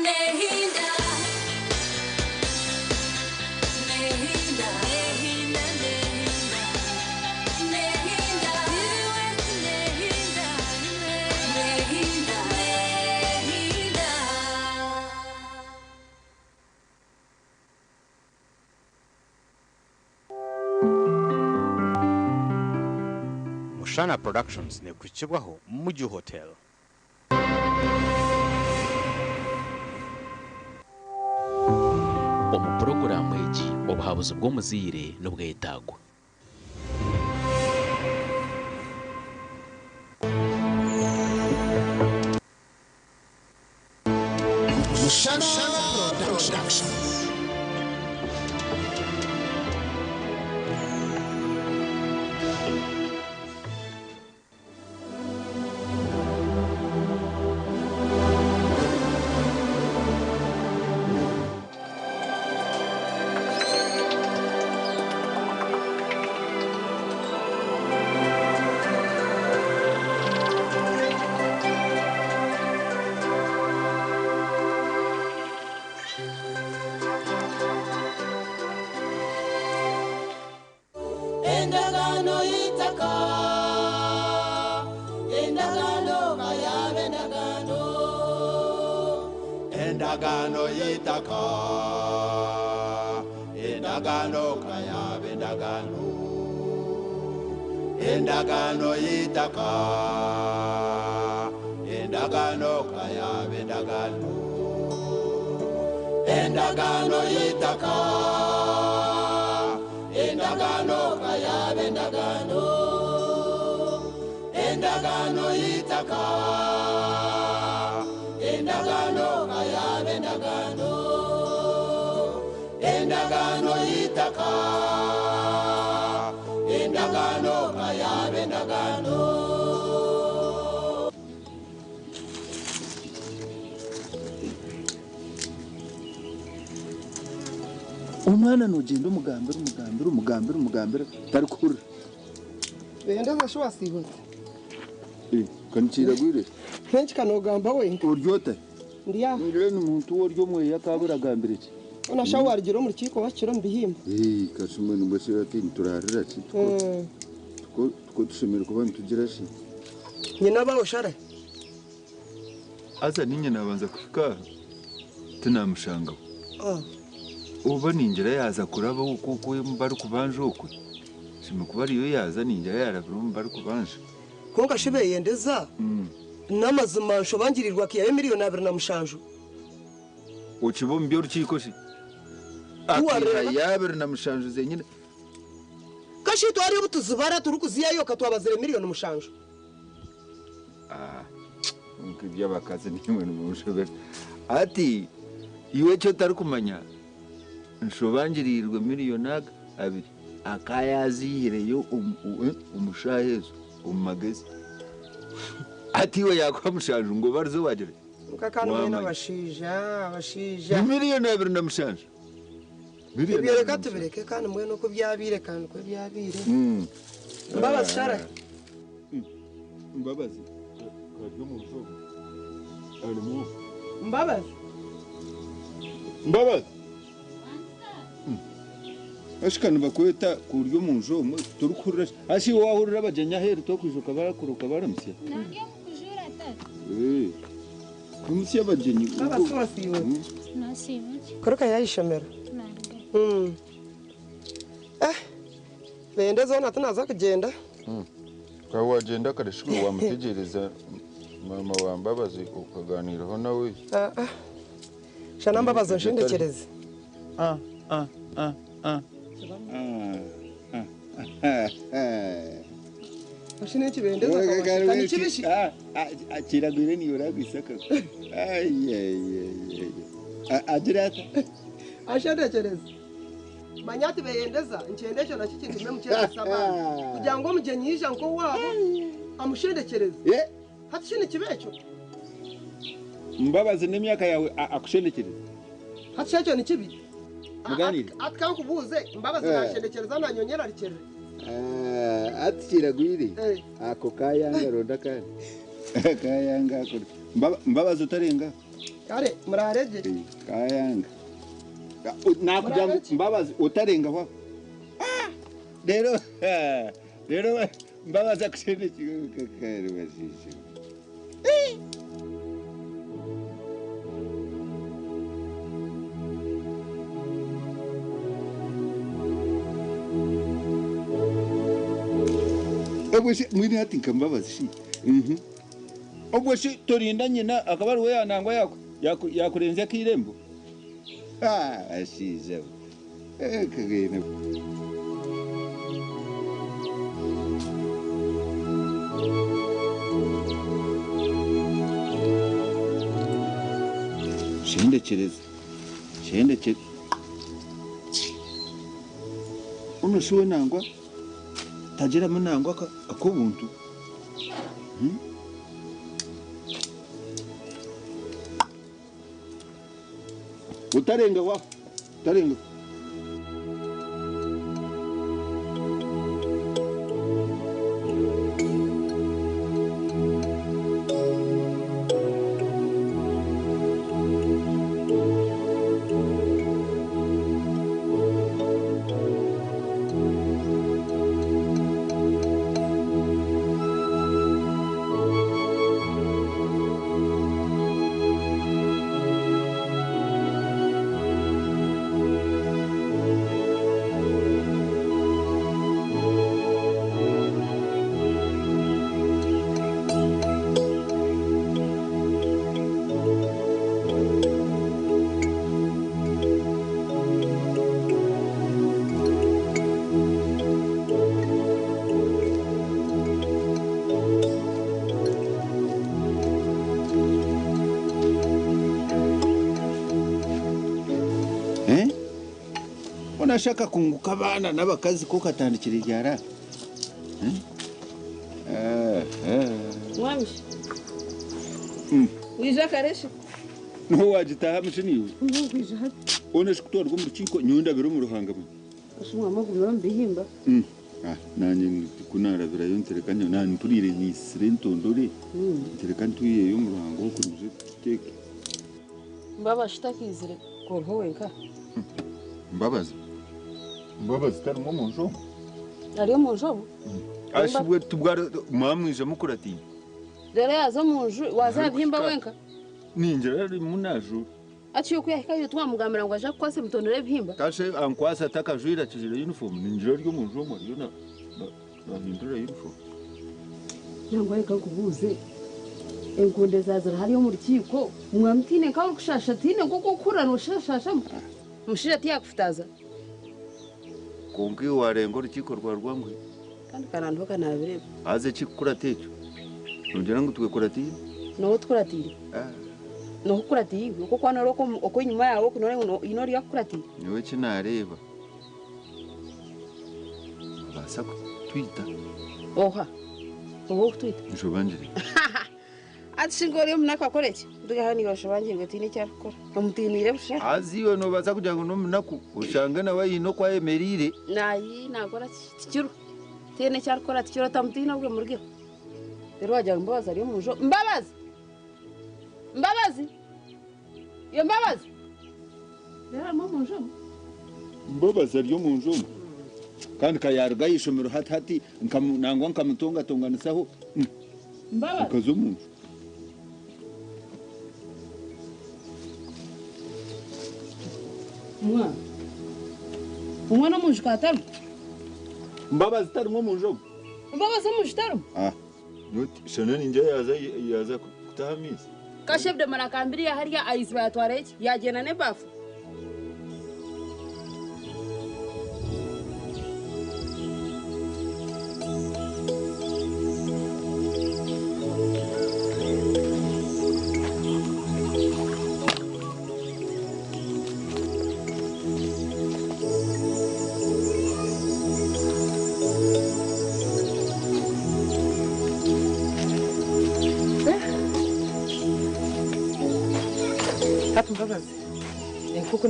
Nehinda, nehinda, nehinda, nehinda, nehinda, nehinda, nehinda. Mushana Productions nekukibwaho Muju Hotel. Omu puroguraamu egi obuhabuzi bw'omuzaire nibwetagwa. Mushana Productions. Endagano y'eitaka, endagano kayabe endagano. Endagano y'eitaka, endagano kayabe endagano. Endagano y'eitaka, endagano kayabe endagano. Endagano y'eitaka, endagano kayabe endagano. Endagano y'eitaka, endagano kayabe endagano. Endagano y'eitaka, endagano kayabe endagano. Omwana nogenda omugambira omugambira omugambira omugambira tarikuhurira. Bendeza shi wasiibutse. Kanikiragwire. Kenshi kanogamba wenka. Ori ota? Ndi aha. Ni muntu ori omweya akaba aragambire ki? Ona sha warigira omu rukiiko wakira omu bihimba. Kashumwe nimbwesera ati niturarira ki? Tuko tushemereire kuba nitugira ki? Nyina abaho shara. Haza ninye nabanza kuhika tinamushangaho. Oba ningira yaza kuraba okwo barikubanja okwe. Shime kuba ariyo yaza ningira yarabira omu barikubanja. Konka shi beyendeza. N'amazima nshobangirirwa kiyabe 27,000,000. Okiba omu by'orukiiko shi? Akiha ya 27 zenyine. Kashi twari obutuzibara turikuziyayo katwabazire 7,000,000. Nk'iby'abakazi nimwe nimunshobera. Ati iwe ekyo otarikumanya nshobangirirwe 2,000,000 akayazihireyo omu shaaha ezo omu magezi. Ati iwe yakuha 7 ngu barize wagira. Nkakandi mwine abashaija abashaija. Ni 27,000,000. Ebyo reka tubireke kandi mbwenu oku byabiire kandi ku byabiire. Mbabazi shara. Mbabazi. Kari omu nju arimu. Mbabazi. Mbabazi. Ashika nibakweta kurya omu nju omwe turikuhurira ashi wahurira abagyenyi aheeru tokwijuka barakuruka baramusya. Nange mukujura tata. Nimusya abagyenyi. Mbabazi wasiibutse. Nasiibutse. Kuruka yayishomero. Bendeza ona tunaza kugenda. Ukaba wagenda kare shwe wamutegereza mama wa Mbabazi ukaganiraho nawe. Shana Mbabazi nshendekereze. Oshine ekibendeza akabashika ni kibishi. Kiragwire niyo uragwisaka. Agira ata. Ashendekereze. Manya ati beyendeza nkyenda ekyo nakyo kintume mukyegyesa abaana kugira ngu omugyenyi yaija nk'owaabo amushendekyereze. Hati shi nikiba ekyo? Mbabazi n'emyaka yawe akushendekyereze. Hati shi ekyo nikibi? Muganire. Ati kankubuuze, Mbabazi nanshendekyereza nanyonyerarikirire? Ati kiragwire ako kayanga ronda kandi kayanga ako Mbabazi otarenga. Kare muraare gye. Kayanga. Nakugira ngu Mbabazi otarenga aho. Rero rero Mbabazi akushendekyereze. Obwo shi mwine hati nka Mbabazi shi. Obwo shi torinda nyina akaba ariwe yanangwa yakurenzya ak'eirembo. Ashiija we. Kagenda. Shendekyereza. Shendekyereza. Ono shi we nangwa tagiramu nangwa ak'obuntu. Utarenga wa utarenga. Unashaka kunguka abaana n'abakazi ko katandikira iryara. Mwami. Wija kareshi. Niho wagitaha mushini. Wija hati. Ona shikutwarwa omu rukiiko nyowe omu ruhanga mwe. Ashumwa amagumiro omu bihimba. Nanye kunarabirayo ntereka nyo nampurire nyisire ntondore. Ntereka ntuyeyo omu ruhanga okuruze tuteke. Mbaba shitakizire koriho wenka. Mbabazi. Mbabazi tarimu omu nju. Ari omu nju omu? Ashibwe tubwara mwamwija mukuratiine. Rero yaza omu nju waza bihimba wenka. Ningira ari munaju. Ati yuko yahikayo twamugambira ngo aje kukwasa emutondore ebihimba. Kashe ankwasa atakajwira kijire uniform ningira ari omu nju omu ariyo na bahindura uniform. Nangwa reka nkubuuze. Enkonde zazira hariyo omu rukiiko mwamutiine nkawe orikushasha tiine nk'oku okukura noshashashamu. Omushaija tiyakufutaza. Konka iwe warenga orukiiko rwa rwangwe. Kandi kanandiho kanabireba. Haza ekikukurata ekyo. Nogira ngu twekuratiire? Nowe tukuratiire. Nokukuratiire. Okwo kwana okwo enyuma yawe oku noreeba ori akukuratiire. Nyowe eki naareeba. Babaasa kutwita. Oha. Oha okutwita? Nshobangire. Ati shinga ori omunaku akora eki? Ndugaho niiwe oshobangirwe tiine eki arikukora. Omutiiniire busha. Haza iwe noobaasa kugira ngu n'omunaku oshange nawe aine oku ayemereire. Nayi naakora tikiro. Tiine eki arikukora tikiro otamutiina obwe murugeho. Rero wagira ngu Mbabazi ari omu nju. Mbabazi! Mbabazi! Yo Mbabazi! Rero arimu omu nju omu? Mbabazi ari omu nju omu. Kandi kayaruga aha ishomero hati hati nangwa nkamutongatonganisaho. Mbabazi! Akaza omu nju. Mwana. Omwana omu nju katarimu? Mbabazi tarimu omu nju omu? Mbabazi omu nju tarimu? Shana ningira yaza kutaha amaizi. Kashebde marakambiri hariya aizi bayatwara eki? Yagyenda n'ebafu.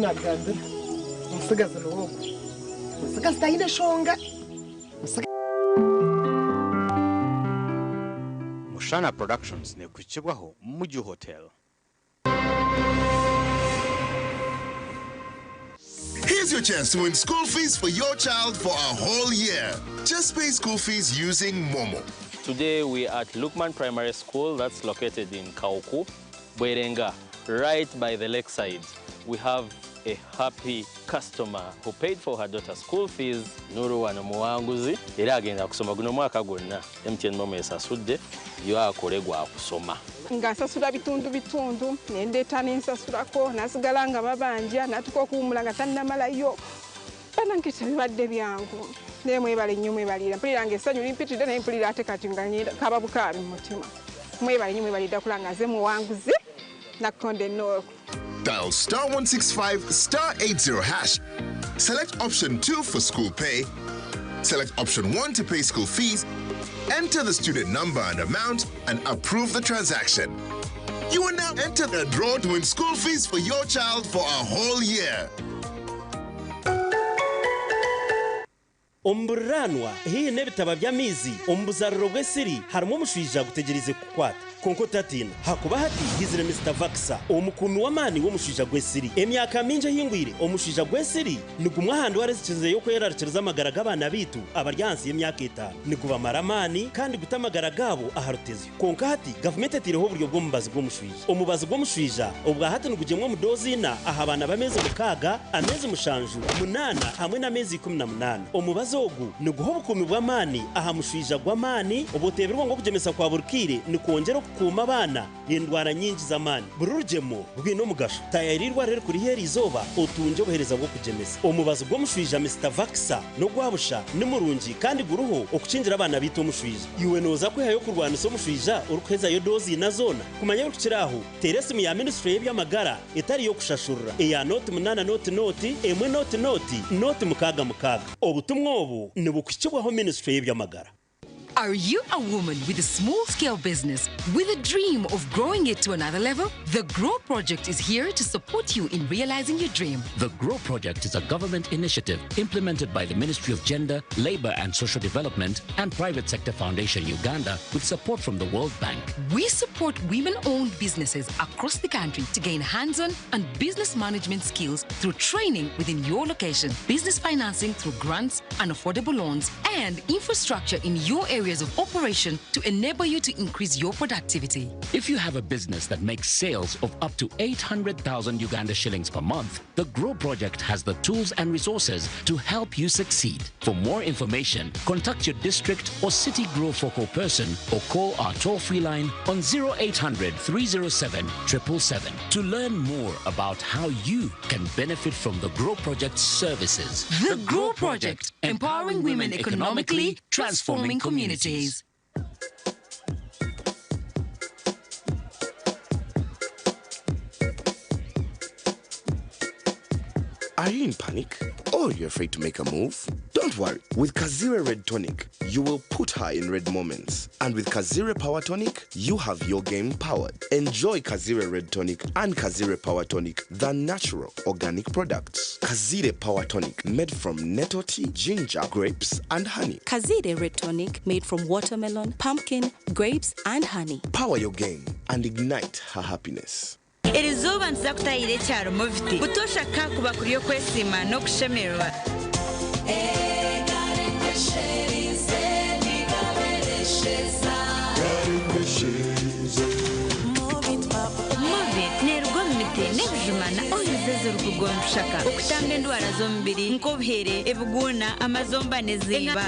Nagambira omusigazi niwe ogwo omusigazi tayine shonga. Mushana Productions nekukibwaho Muju Hotel. Here's your chance to win school fees for your child for a whole year. Just pay school fees using Momo. Today we are at Lukman Primary School that's located in Kauku, Bwerenga, right by the lakeside. We have a happy customer who paid for her daughter's school fees. Nuru wano muwanguzi era agenda kusoma guno mwaka gwonna. MTN Momo esasudde yo akole gwa kusoma. Nga nsasula bitundu bitundu nendeeta nensasulako nasigala nga babanja natuka okuwumula nga tannamalayo banange tebibadde byangu naye mwebale nnyo mwebalira mpulira nga essanyu limpitidde naye mpulira ate kati nga ngenda kaba bukaabi mu mutima mwebale nnyo mwebalidde kula nga nze muwanguzi nakkonde nooku. Dial star 165 star 80 hash. Select option 2 for school pay. Select option 1 to pay school fees. Enter the student number and amount and approve the transaction. You will now enter the draw to win school fees for your child for a whole year. Omu buriranwa haihi n'ebitaba by'amaizi omu buzariro bw'esiri harimu omushwija agutegyereize kukukwata. Kwonka otatiina hakuba hati haizire Mister Vakisa omukuumi w'amaani w'omushwija gw'esiri. Emyaka mingi ehingwire omushwija gw'esiri nigumwe aha ndwara ezikizireyo kwerarikiriza amagara g'abaana baitu abari ahansi y'emyaka etaano. Nigubamara amaani kandi guta amagara gaabo aha rutezyo. Kwonka hati gavumenti etaireho oburyo bw'omubazi gw'omushwija. Omubazi gw'omushwija obwa hati nigugyemwa omu doozi ina aha baana b'ameezi mukaaga, ameezi mushanju, munaana hamwe n'ameezi 18. Omubazi ogu niguha obukuumi bw'amaani aha mushwija gw'amaani obuteebirwe ngu okugyemesa kwa buri kaire nikwongyera okukuuma abaana endwara nyingi z'amaani. Buri rugyemo rwine omugasho. Taayaayira eirwariro erikuri haihi eriizooba otungye obuheereza bw'okugyemesa. Omubazi gw'omushwija Mister Vakisa n'ogwa busha, ni murungi kandi guriho okukingira abaana baitu omushwija. Iwe nooza kwehayo kurwanisa omushwija orikuhezayo doozi ina zoona? Kumanya ebirikukira aho, teera esimu ya minisitule y'eby'amagara etari y'okushashurira eya nooti munaana nooti nooti emwe nooti nooti nooti mukaaga mukaaga. Obutumwa obu nibukuhikibwaho minisitule y'eby'amagara. Are you a woman with a small scale business with a dream of growing it to another level? The Grow Project is here to support you in realizing your dream. The Grow Project is a government initiative implemented by the Ministry of Gender, Labor and Social Development and Private Sector Foundation Uganda with support from the World Bank. We support women owned businesses across the country to gain hands on and business management skills through training within your location, business financing through grants and affordable loans, and infrastructure in your areas of operation to enable you to increase your productivity. If you have a business that makes sales of up to 800,000 Uganda shillings per month, the Grow Project has the tools and resources to help you succeed. For more information, contact your district or city Grow focal person or call our toll free line on 0800 307 777 to learn more about how you can benefit from the Grow Project's services. The Grow Project, empowering women economically, transforming communities. Are you in panic? Or you're afraid to make a move? Don't worry. With Kazire Red Tonic, you will put her in red moments. And with Kazire Power Tonic, you have your game powered. Enjoy Kazire Red Tonic and Kazire Power Tonic, the natural organic products. Kazire Power Tonic, made from nettle tea, ginger, grapes, and honey. Kazire Red Tonic made from watermelon, pumpkin, grapes, and honey. Power your game and ignite her happiness. Eriizooba nituza kutahira ekyaro Moviti butoosha kakuba kuri okwesiima n'okushemererwa. Movit neeruga omu miti n'ebijuma na oils ezirikuruga omu bishaka okutamba endwara z'omubiri nk'obuhere, ebiguuna, amazomba n'eziiba.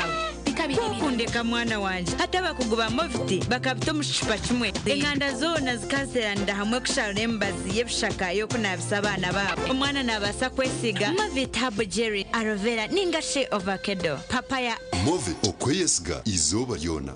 Kwokundeka mwana wangye hati abakugu ba Movit bakabita omu kicupa kimwe. Enganda zoona zikazeeranira hamwe kusharura emibazi y'ebishaka y'okunaabisa abaana baabo. Omwana naabaasa kwesiiga Movit Herbal Jelly, Aloe Vera ninga shi Ovakedo, Papaya. Movit okweyesiga eizooba ryona.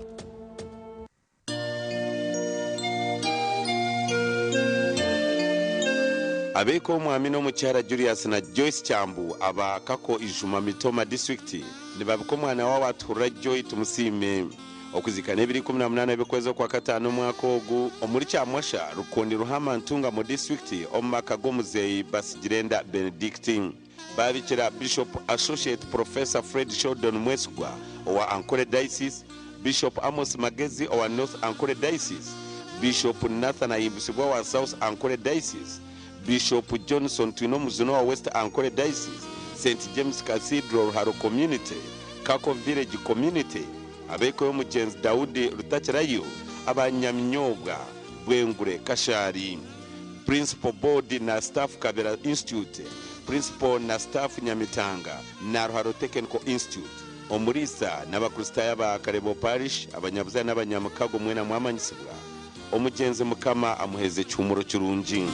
Abeeka omwami n'omukyara Julius na Joyce Kyambu aba Kako Ijuma Mitooma disiturikiti nibabika omwana waabo Atuhurira Joy Tumusiime. Okuzika n'ebiro 18 by'okwezi okwa kataano omwaka ogu omuri Kyamwasha, Rukundi Ruhama Ntungamo disiturikiti omu maka g'omuzeeyi Basigirenda Benedict. Baabikira Bishop Associate Professor Fred Sheldon Mwesigwa owa Ankole Diocese, Bishop Amos Magezi owa North Ankole Diocese, Bishop Nathan Ahimbisibwe owa South Ankole Diocese, Bishop Johnson Twinomujuni owa West Ankole Diocese, St James Cathedral Ruharo Community, Kako Village Community, ab'eka y'omugyenzi Daudi Rutakirayo, aba Nyaminyobwa, Bwengure, Kashari. Principal Board na Staff Kabera Institute, Principal na Staff Nyamitanga na Ruharo Technical Institute. Omuriisa n'Abakristaayo aba Karebo Parish, abanyabuzaare n'abanyamukago mwena mwamanyisibwa. Omugyenzi Mukama amuheeze ekihumuro kirungi.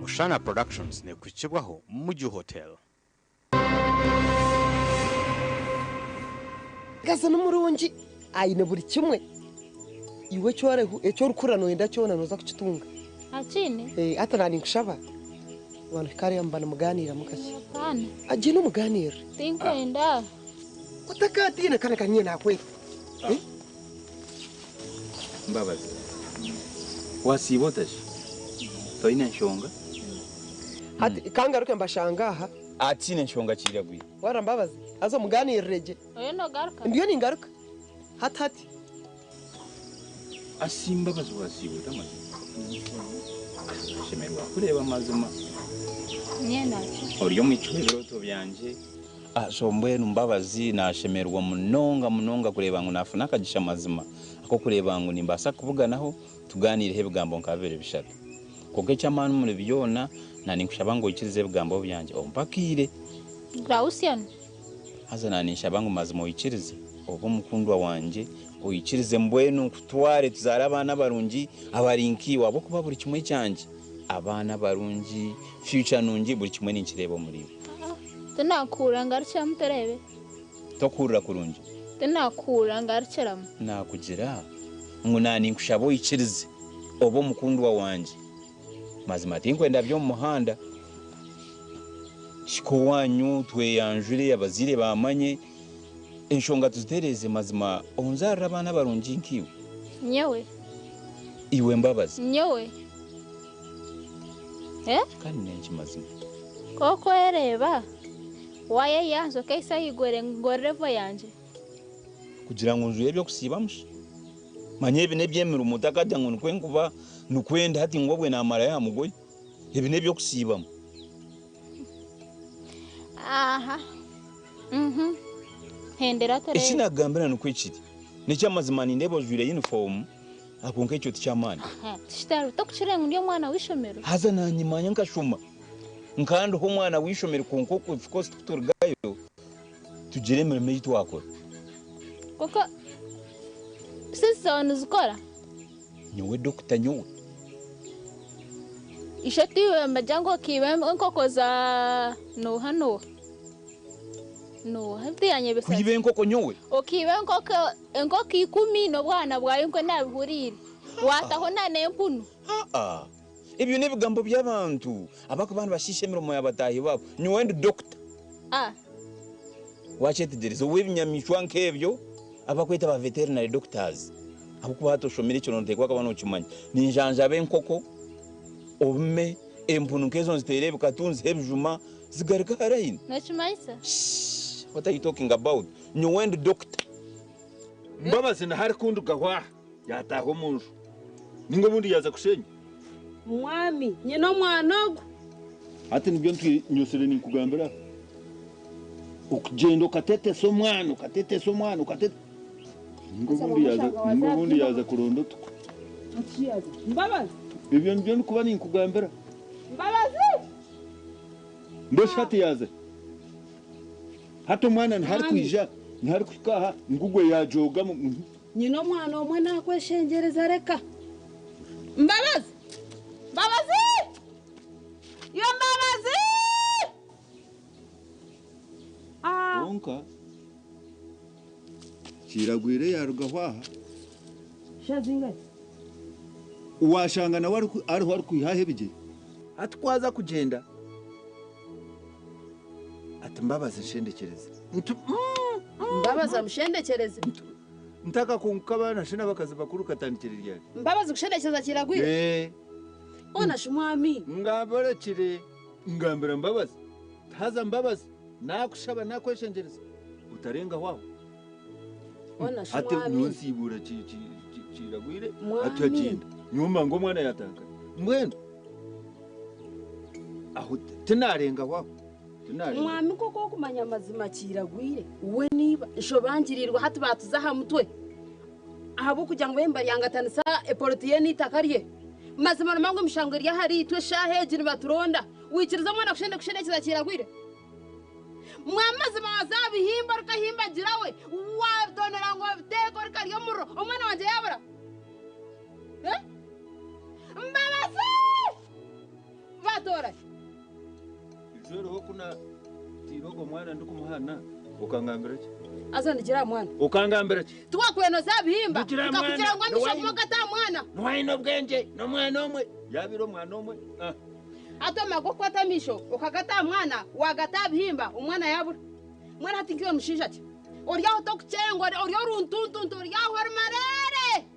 Mushana Productions nekuhikibwaho Muju Hotel. Omukazi ni murungi, aine buri kimwe. Iwe eki orikukora nooyenda kyona nooza kukitunga. Akiine? Eh, hati na ninkushaba wanuhika hariya muba nimugaaniiramu kakye. Apaana. Agyenda omugaaniirire. Tinkwenda. Otakatiina kandi ka niinye naakweta. Mbabazi, wasiiba ota shi? Toine nshonga? Hati ka ngaruke mbashange aha. Atiine nshonga kiiragwire. Waara Mbabazi, haza omugaaniirire gye. Oyo nogaruka? Ndiyo ningaruka. Hati hati. Asi Mbabazi wasiiba ota mazima? Nashemererwa kukureeba mazima. Nyowe nakyo. Ori omwishiki w'ebirooto byangye. So mbwenu Mbabazi nashemererwa munonga munonga kureeba ngu nafuna akagisha mazima ak'okureeba ngu nimbaasa kukubuganaho tugaaniireho ebigambo nka bibiri bishatu. Kwonka eky'amaani omuri byona na ninkushaba ngu oikirize ebigambo byangye ompe akaire. Grausian. Haza na ninshaba ngu mazima oikirize obe omukundwa wangye, oikirize mbwenu nkutware tuzaare abaana barungi abari nkaiwe ahabw'okuba buri kimwe kyangye, abaana barungi, future nungi buri kimwe ninkireeba omuriiwe. Tinakuhurira ngarukiramu tureebe. Tokuhurira kurungi? Tinakuhurira ngarukiramu. Naakugira ngu na ninkushaba oikirize obe omukundwa wangye. Mazima tinkwenda by'omu muhanda. Hika owaanyu tweyanjure abazaire baamanye, enshonga tuzitereeze mazima onzaarire abaana barungi nkaiwe. Nyowe. Iwe Mbabazi. Nyowe. Eh? Kandi n'enki mazima? Ku okwereeba, waayeyanza okaisa ahaiguru ngu ngorore evo yangye. Kugira ngu njwire eby'okusiibamu shi? Manya ebi n'eby'emirimo otakadya ngu nikwo nkuba nikwenda hati ngu obwe naamarayo aha mugoye. Ebi n'eby'okusiibamu. Aha. Mhm. Hendera Eki tureebe. naakugambira nikwo kiri. N'eky'amazima nindeeba ojwaire yunifoomu, kwonka ekyo tiky'amaani. Tikitari tokukira ngu ndi omwana w'eishomero. Haza naanye manya nkashoma nkandiho omwana w'eishomero kwonka of course kuturugayo tugira emirimo ei twakora. Kwonka sente zaawe nizikora? Nyowe dokita nyowe. Ishe tiiwe nibagira ngu okiiba enkoko za nooha nooha? Nooha tiyanyebesa Kwiba enkoko nyowe? Okiiba enkoko enkoko ikumi n'obwana bwayo nkwe naabihuriire. Waataho na n'empunu. Aa, ebyo n'ebigambo by'abantu abarikuba nibashiisha emirimo ya bataahi baabo. Nyowe ndi dokita. A. Waakyetegyereza, ow'ebinyamaishwa nk'ebyo abakweta ba veterinary doctors, ahabw'okuba hati oshomire ekyo nooteekwa kuba nookimanya. Ninjanjaba enkoko, obume, empunu nk'ezo nziteera ebikatu, nziha ebijuma, zigaruka aha line. Nookimanyisa? Shh! What are you talking about? Nyowe ndi dokita. Mbabazi naho arikundugaho aha yataaha omu nju ninga obundi yaaza kushenya. Mwami, nyine omwana ogu. Hati nibyo nyosire ninkugambira aha. Okugyenda okatetesa omwana, okatetesa omwana, okate ninga obundi yaaza ninga obundi yaaza kuronda otuku. Mbabazi. Ebyo nibyo ndikuba ninkugambira. Mbabazi! Mbwenu shi hati yaaza hi? Hati omwana niho arikwija, niho arikuhika aha ngu gwe yaajooga mu. Nyine omwana omwe nakweshengyereza reka. Mbabazi! Mbabazi! Yo Mbabazi! Kwonka kiragwire yaarugaho aha. Shaaha zingahi? Washanga nawe ariho arikwihaho ebigyere. Hati ku aza kugyenda ati Mbabazi nshendekyereze. Nti Mbabazi amushendekyereze. Ntakakunguka abaana shi n'abakazi bakuru katandikire ryari? Mbabazi kushendekyereza kiragwire. Eh. Ona shi mwami. Ngabarekire ngambira Mbabazi. Haza Mbabazi nakushaba nakweshengyereza utarengaho aho. Ona shi Ate mwami. nonsiibura kiragwire Mwami. ati agyenda. Nyuma ngu omwana yatakaye. Mbwenu aho tinarengaho aho. Tinarenga. Mwami koko okumanya amazima kiragwire. We niba nshobangirirwa hati batuza aha mutwe. Ahabw'okugira ngu bemba ryangatanisa epolitiye n'eitaka rye. Mazima rumangu emishango eri ahari itwe eshaaha egi nibaturonda. Wikiriza omwana kushendekyeza kiragwire. Mwamazima wazabihimba orikahimbagira we. Watonera ngu obiteeka orikarya omuriro. Omwana wangye yabura. Eh? Mbabazi! Batora. Ijoro kuna tirogo mwana ndikumuhana ukangambira ki? Aza ndigira mwana. Ukangambira ki? Tuwakweno zabihimba. Ndigira Nkakugira mwana, ngu amisha nowayine. kumoga ta mwana. Nowayine obwengye n'omwana omwe. Yabira omwana omwe. Ah. Ato mago kwata misho ukagata mwana wagata bihimba omwana yabura. Mwana hati nkiwe mushinja ki? Oryaho tokuchengwa oryo runtuntuntu oryaho marere.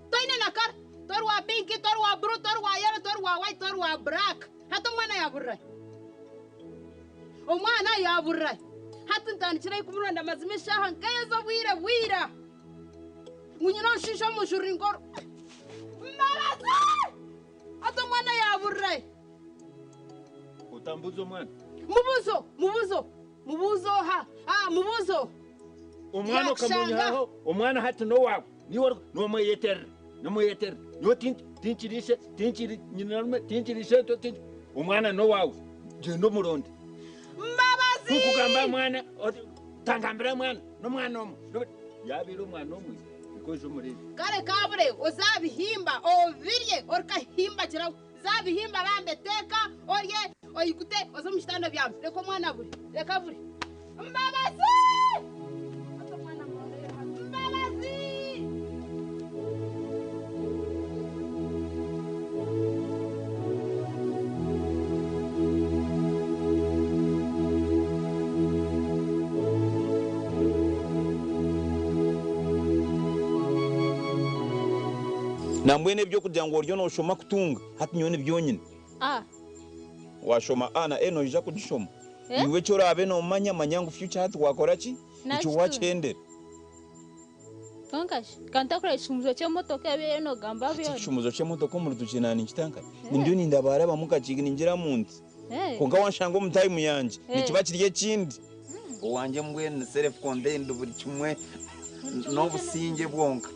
Toine nakara. Tori wa pink, tori wa blue, tori wa yellow, tori wa white, tori wa black. Hati omwana yaburira. Omwana yaburira. Hati ntandikire kumuronda amazima eshaaha nkeezo bwire bwira. Ngunyina onshinja omunjuri nkoro. Mbabazi! Hati omwana yaburira. Otambuza omwana. Mubuzo, mubuzo, mubuzo ha. Ah, mubuzo. Omwana Yakushanga. okamunyaho, omwana hati nowawe. Niwe nomweyeterera, nomweyeterera. Niwe tinkirishe, tinkiri nyinarume, tinkirishe nto tinki. Omwana nowawe. Genda omuronde. Mbabazi! Kukugamba mwana, tangambira mwana, n'omwana omwe. Yabira omwana omwe, nikoje omurebe. Kare kabure, ozabihimba, obirye, orikahimbagiraho. Zabihimba bambe teka, orye, oyikute, oze omu kitanda byawe. Reka omwana abure, reka abure. Mbabazi! Mbabazi! Nambwene ebyokurya ngu oryo noshoma kutunga hati nyowe nibyonyine. A. Washoma A na E noija kugishoma. Eh? Iwe eki oraabe noomanya manya ngu future hati wakora ki? Nakyo. Ekyo wakihendera. Konka shi kantakura ekishumuzo ky'emotoka ebiire nogamba byona. Ekishumuzo ky'emotoka omu rutoki nani nkitankana. Eh. Nindiyo nindabarabamu kakiigi ningira muntu. Eh. Konka wanshanga omu time yangye Eh. nikiba kiri ekindi. Owangye mbwenu ni self contained buri kimwe n'obusingye bwonka.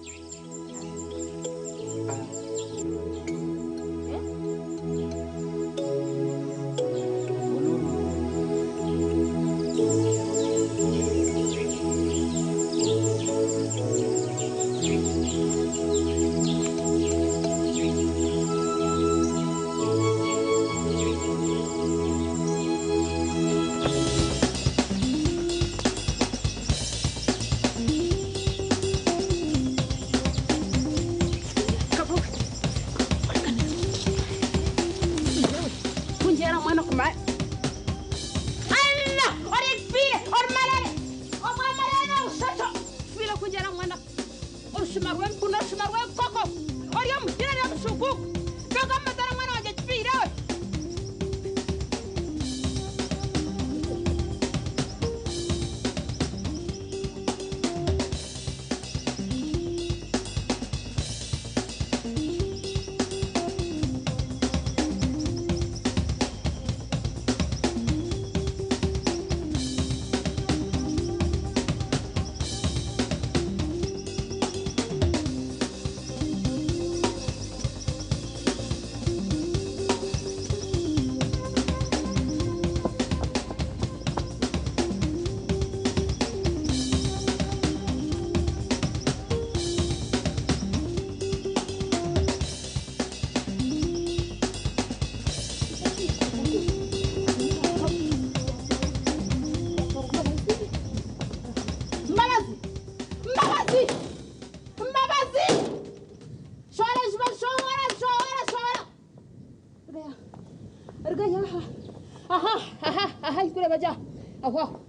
Reba ja. Aho aho.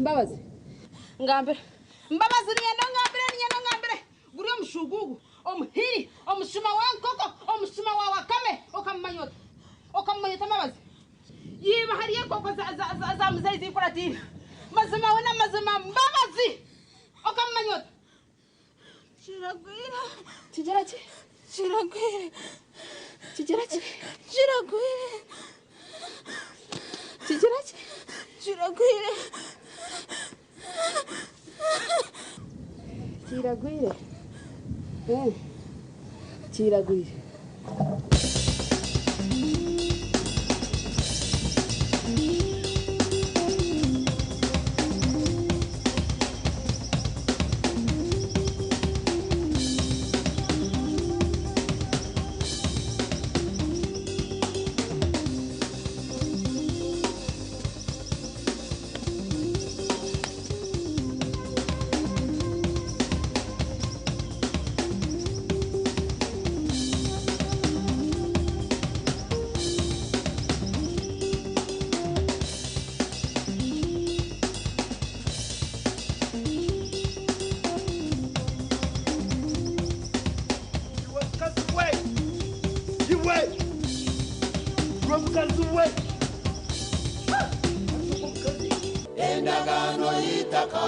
Mbabazi. Ngambire. Mbabazi nienda ngambire nienda ngambire. Guri omushugugu, omuhiri, omushuma wa nkoko, omushuma wa wakame, okamumanyota. Okamumanyota Mbabazi. Yiba hariyo enkoko za za za, za muzeyi zikuratira. Mazima we n'amazima Mbabazi. Okamumanyota. Kiragwire. Kigira ki? Kiragwire. Kigira ki? Kiragwire. Kigira ki? Kiragwire. Kiragwire. Eh. Kiragwire. Mukazi we! Iwe! Iwe mukazi we! Endagaano y'eitaka,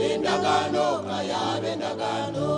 endagaano kayabe endagaano.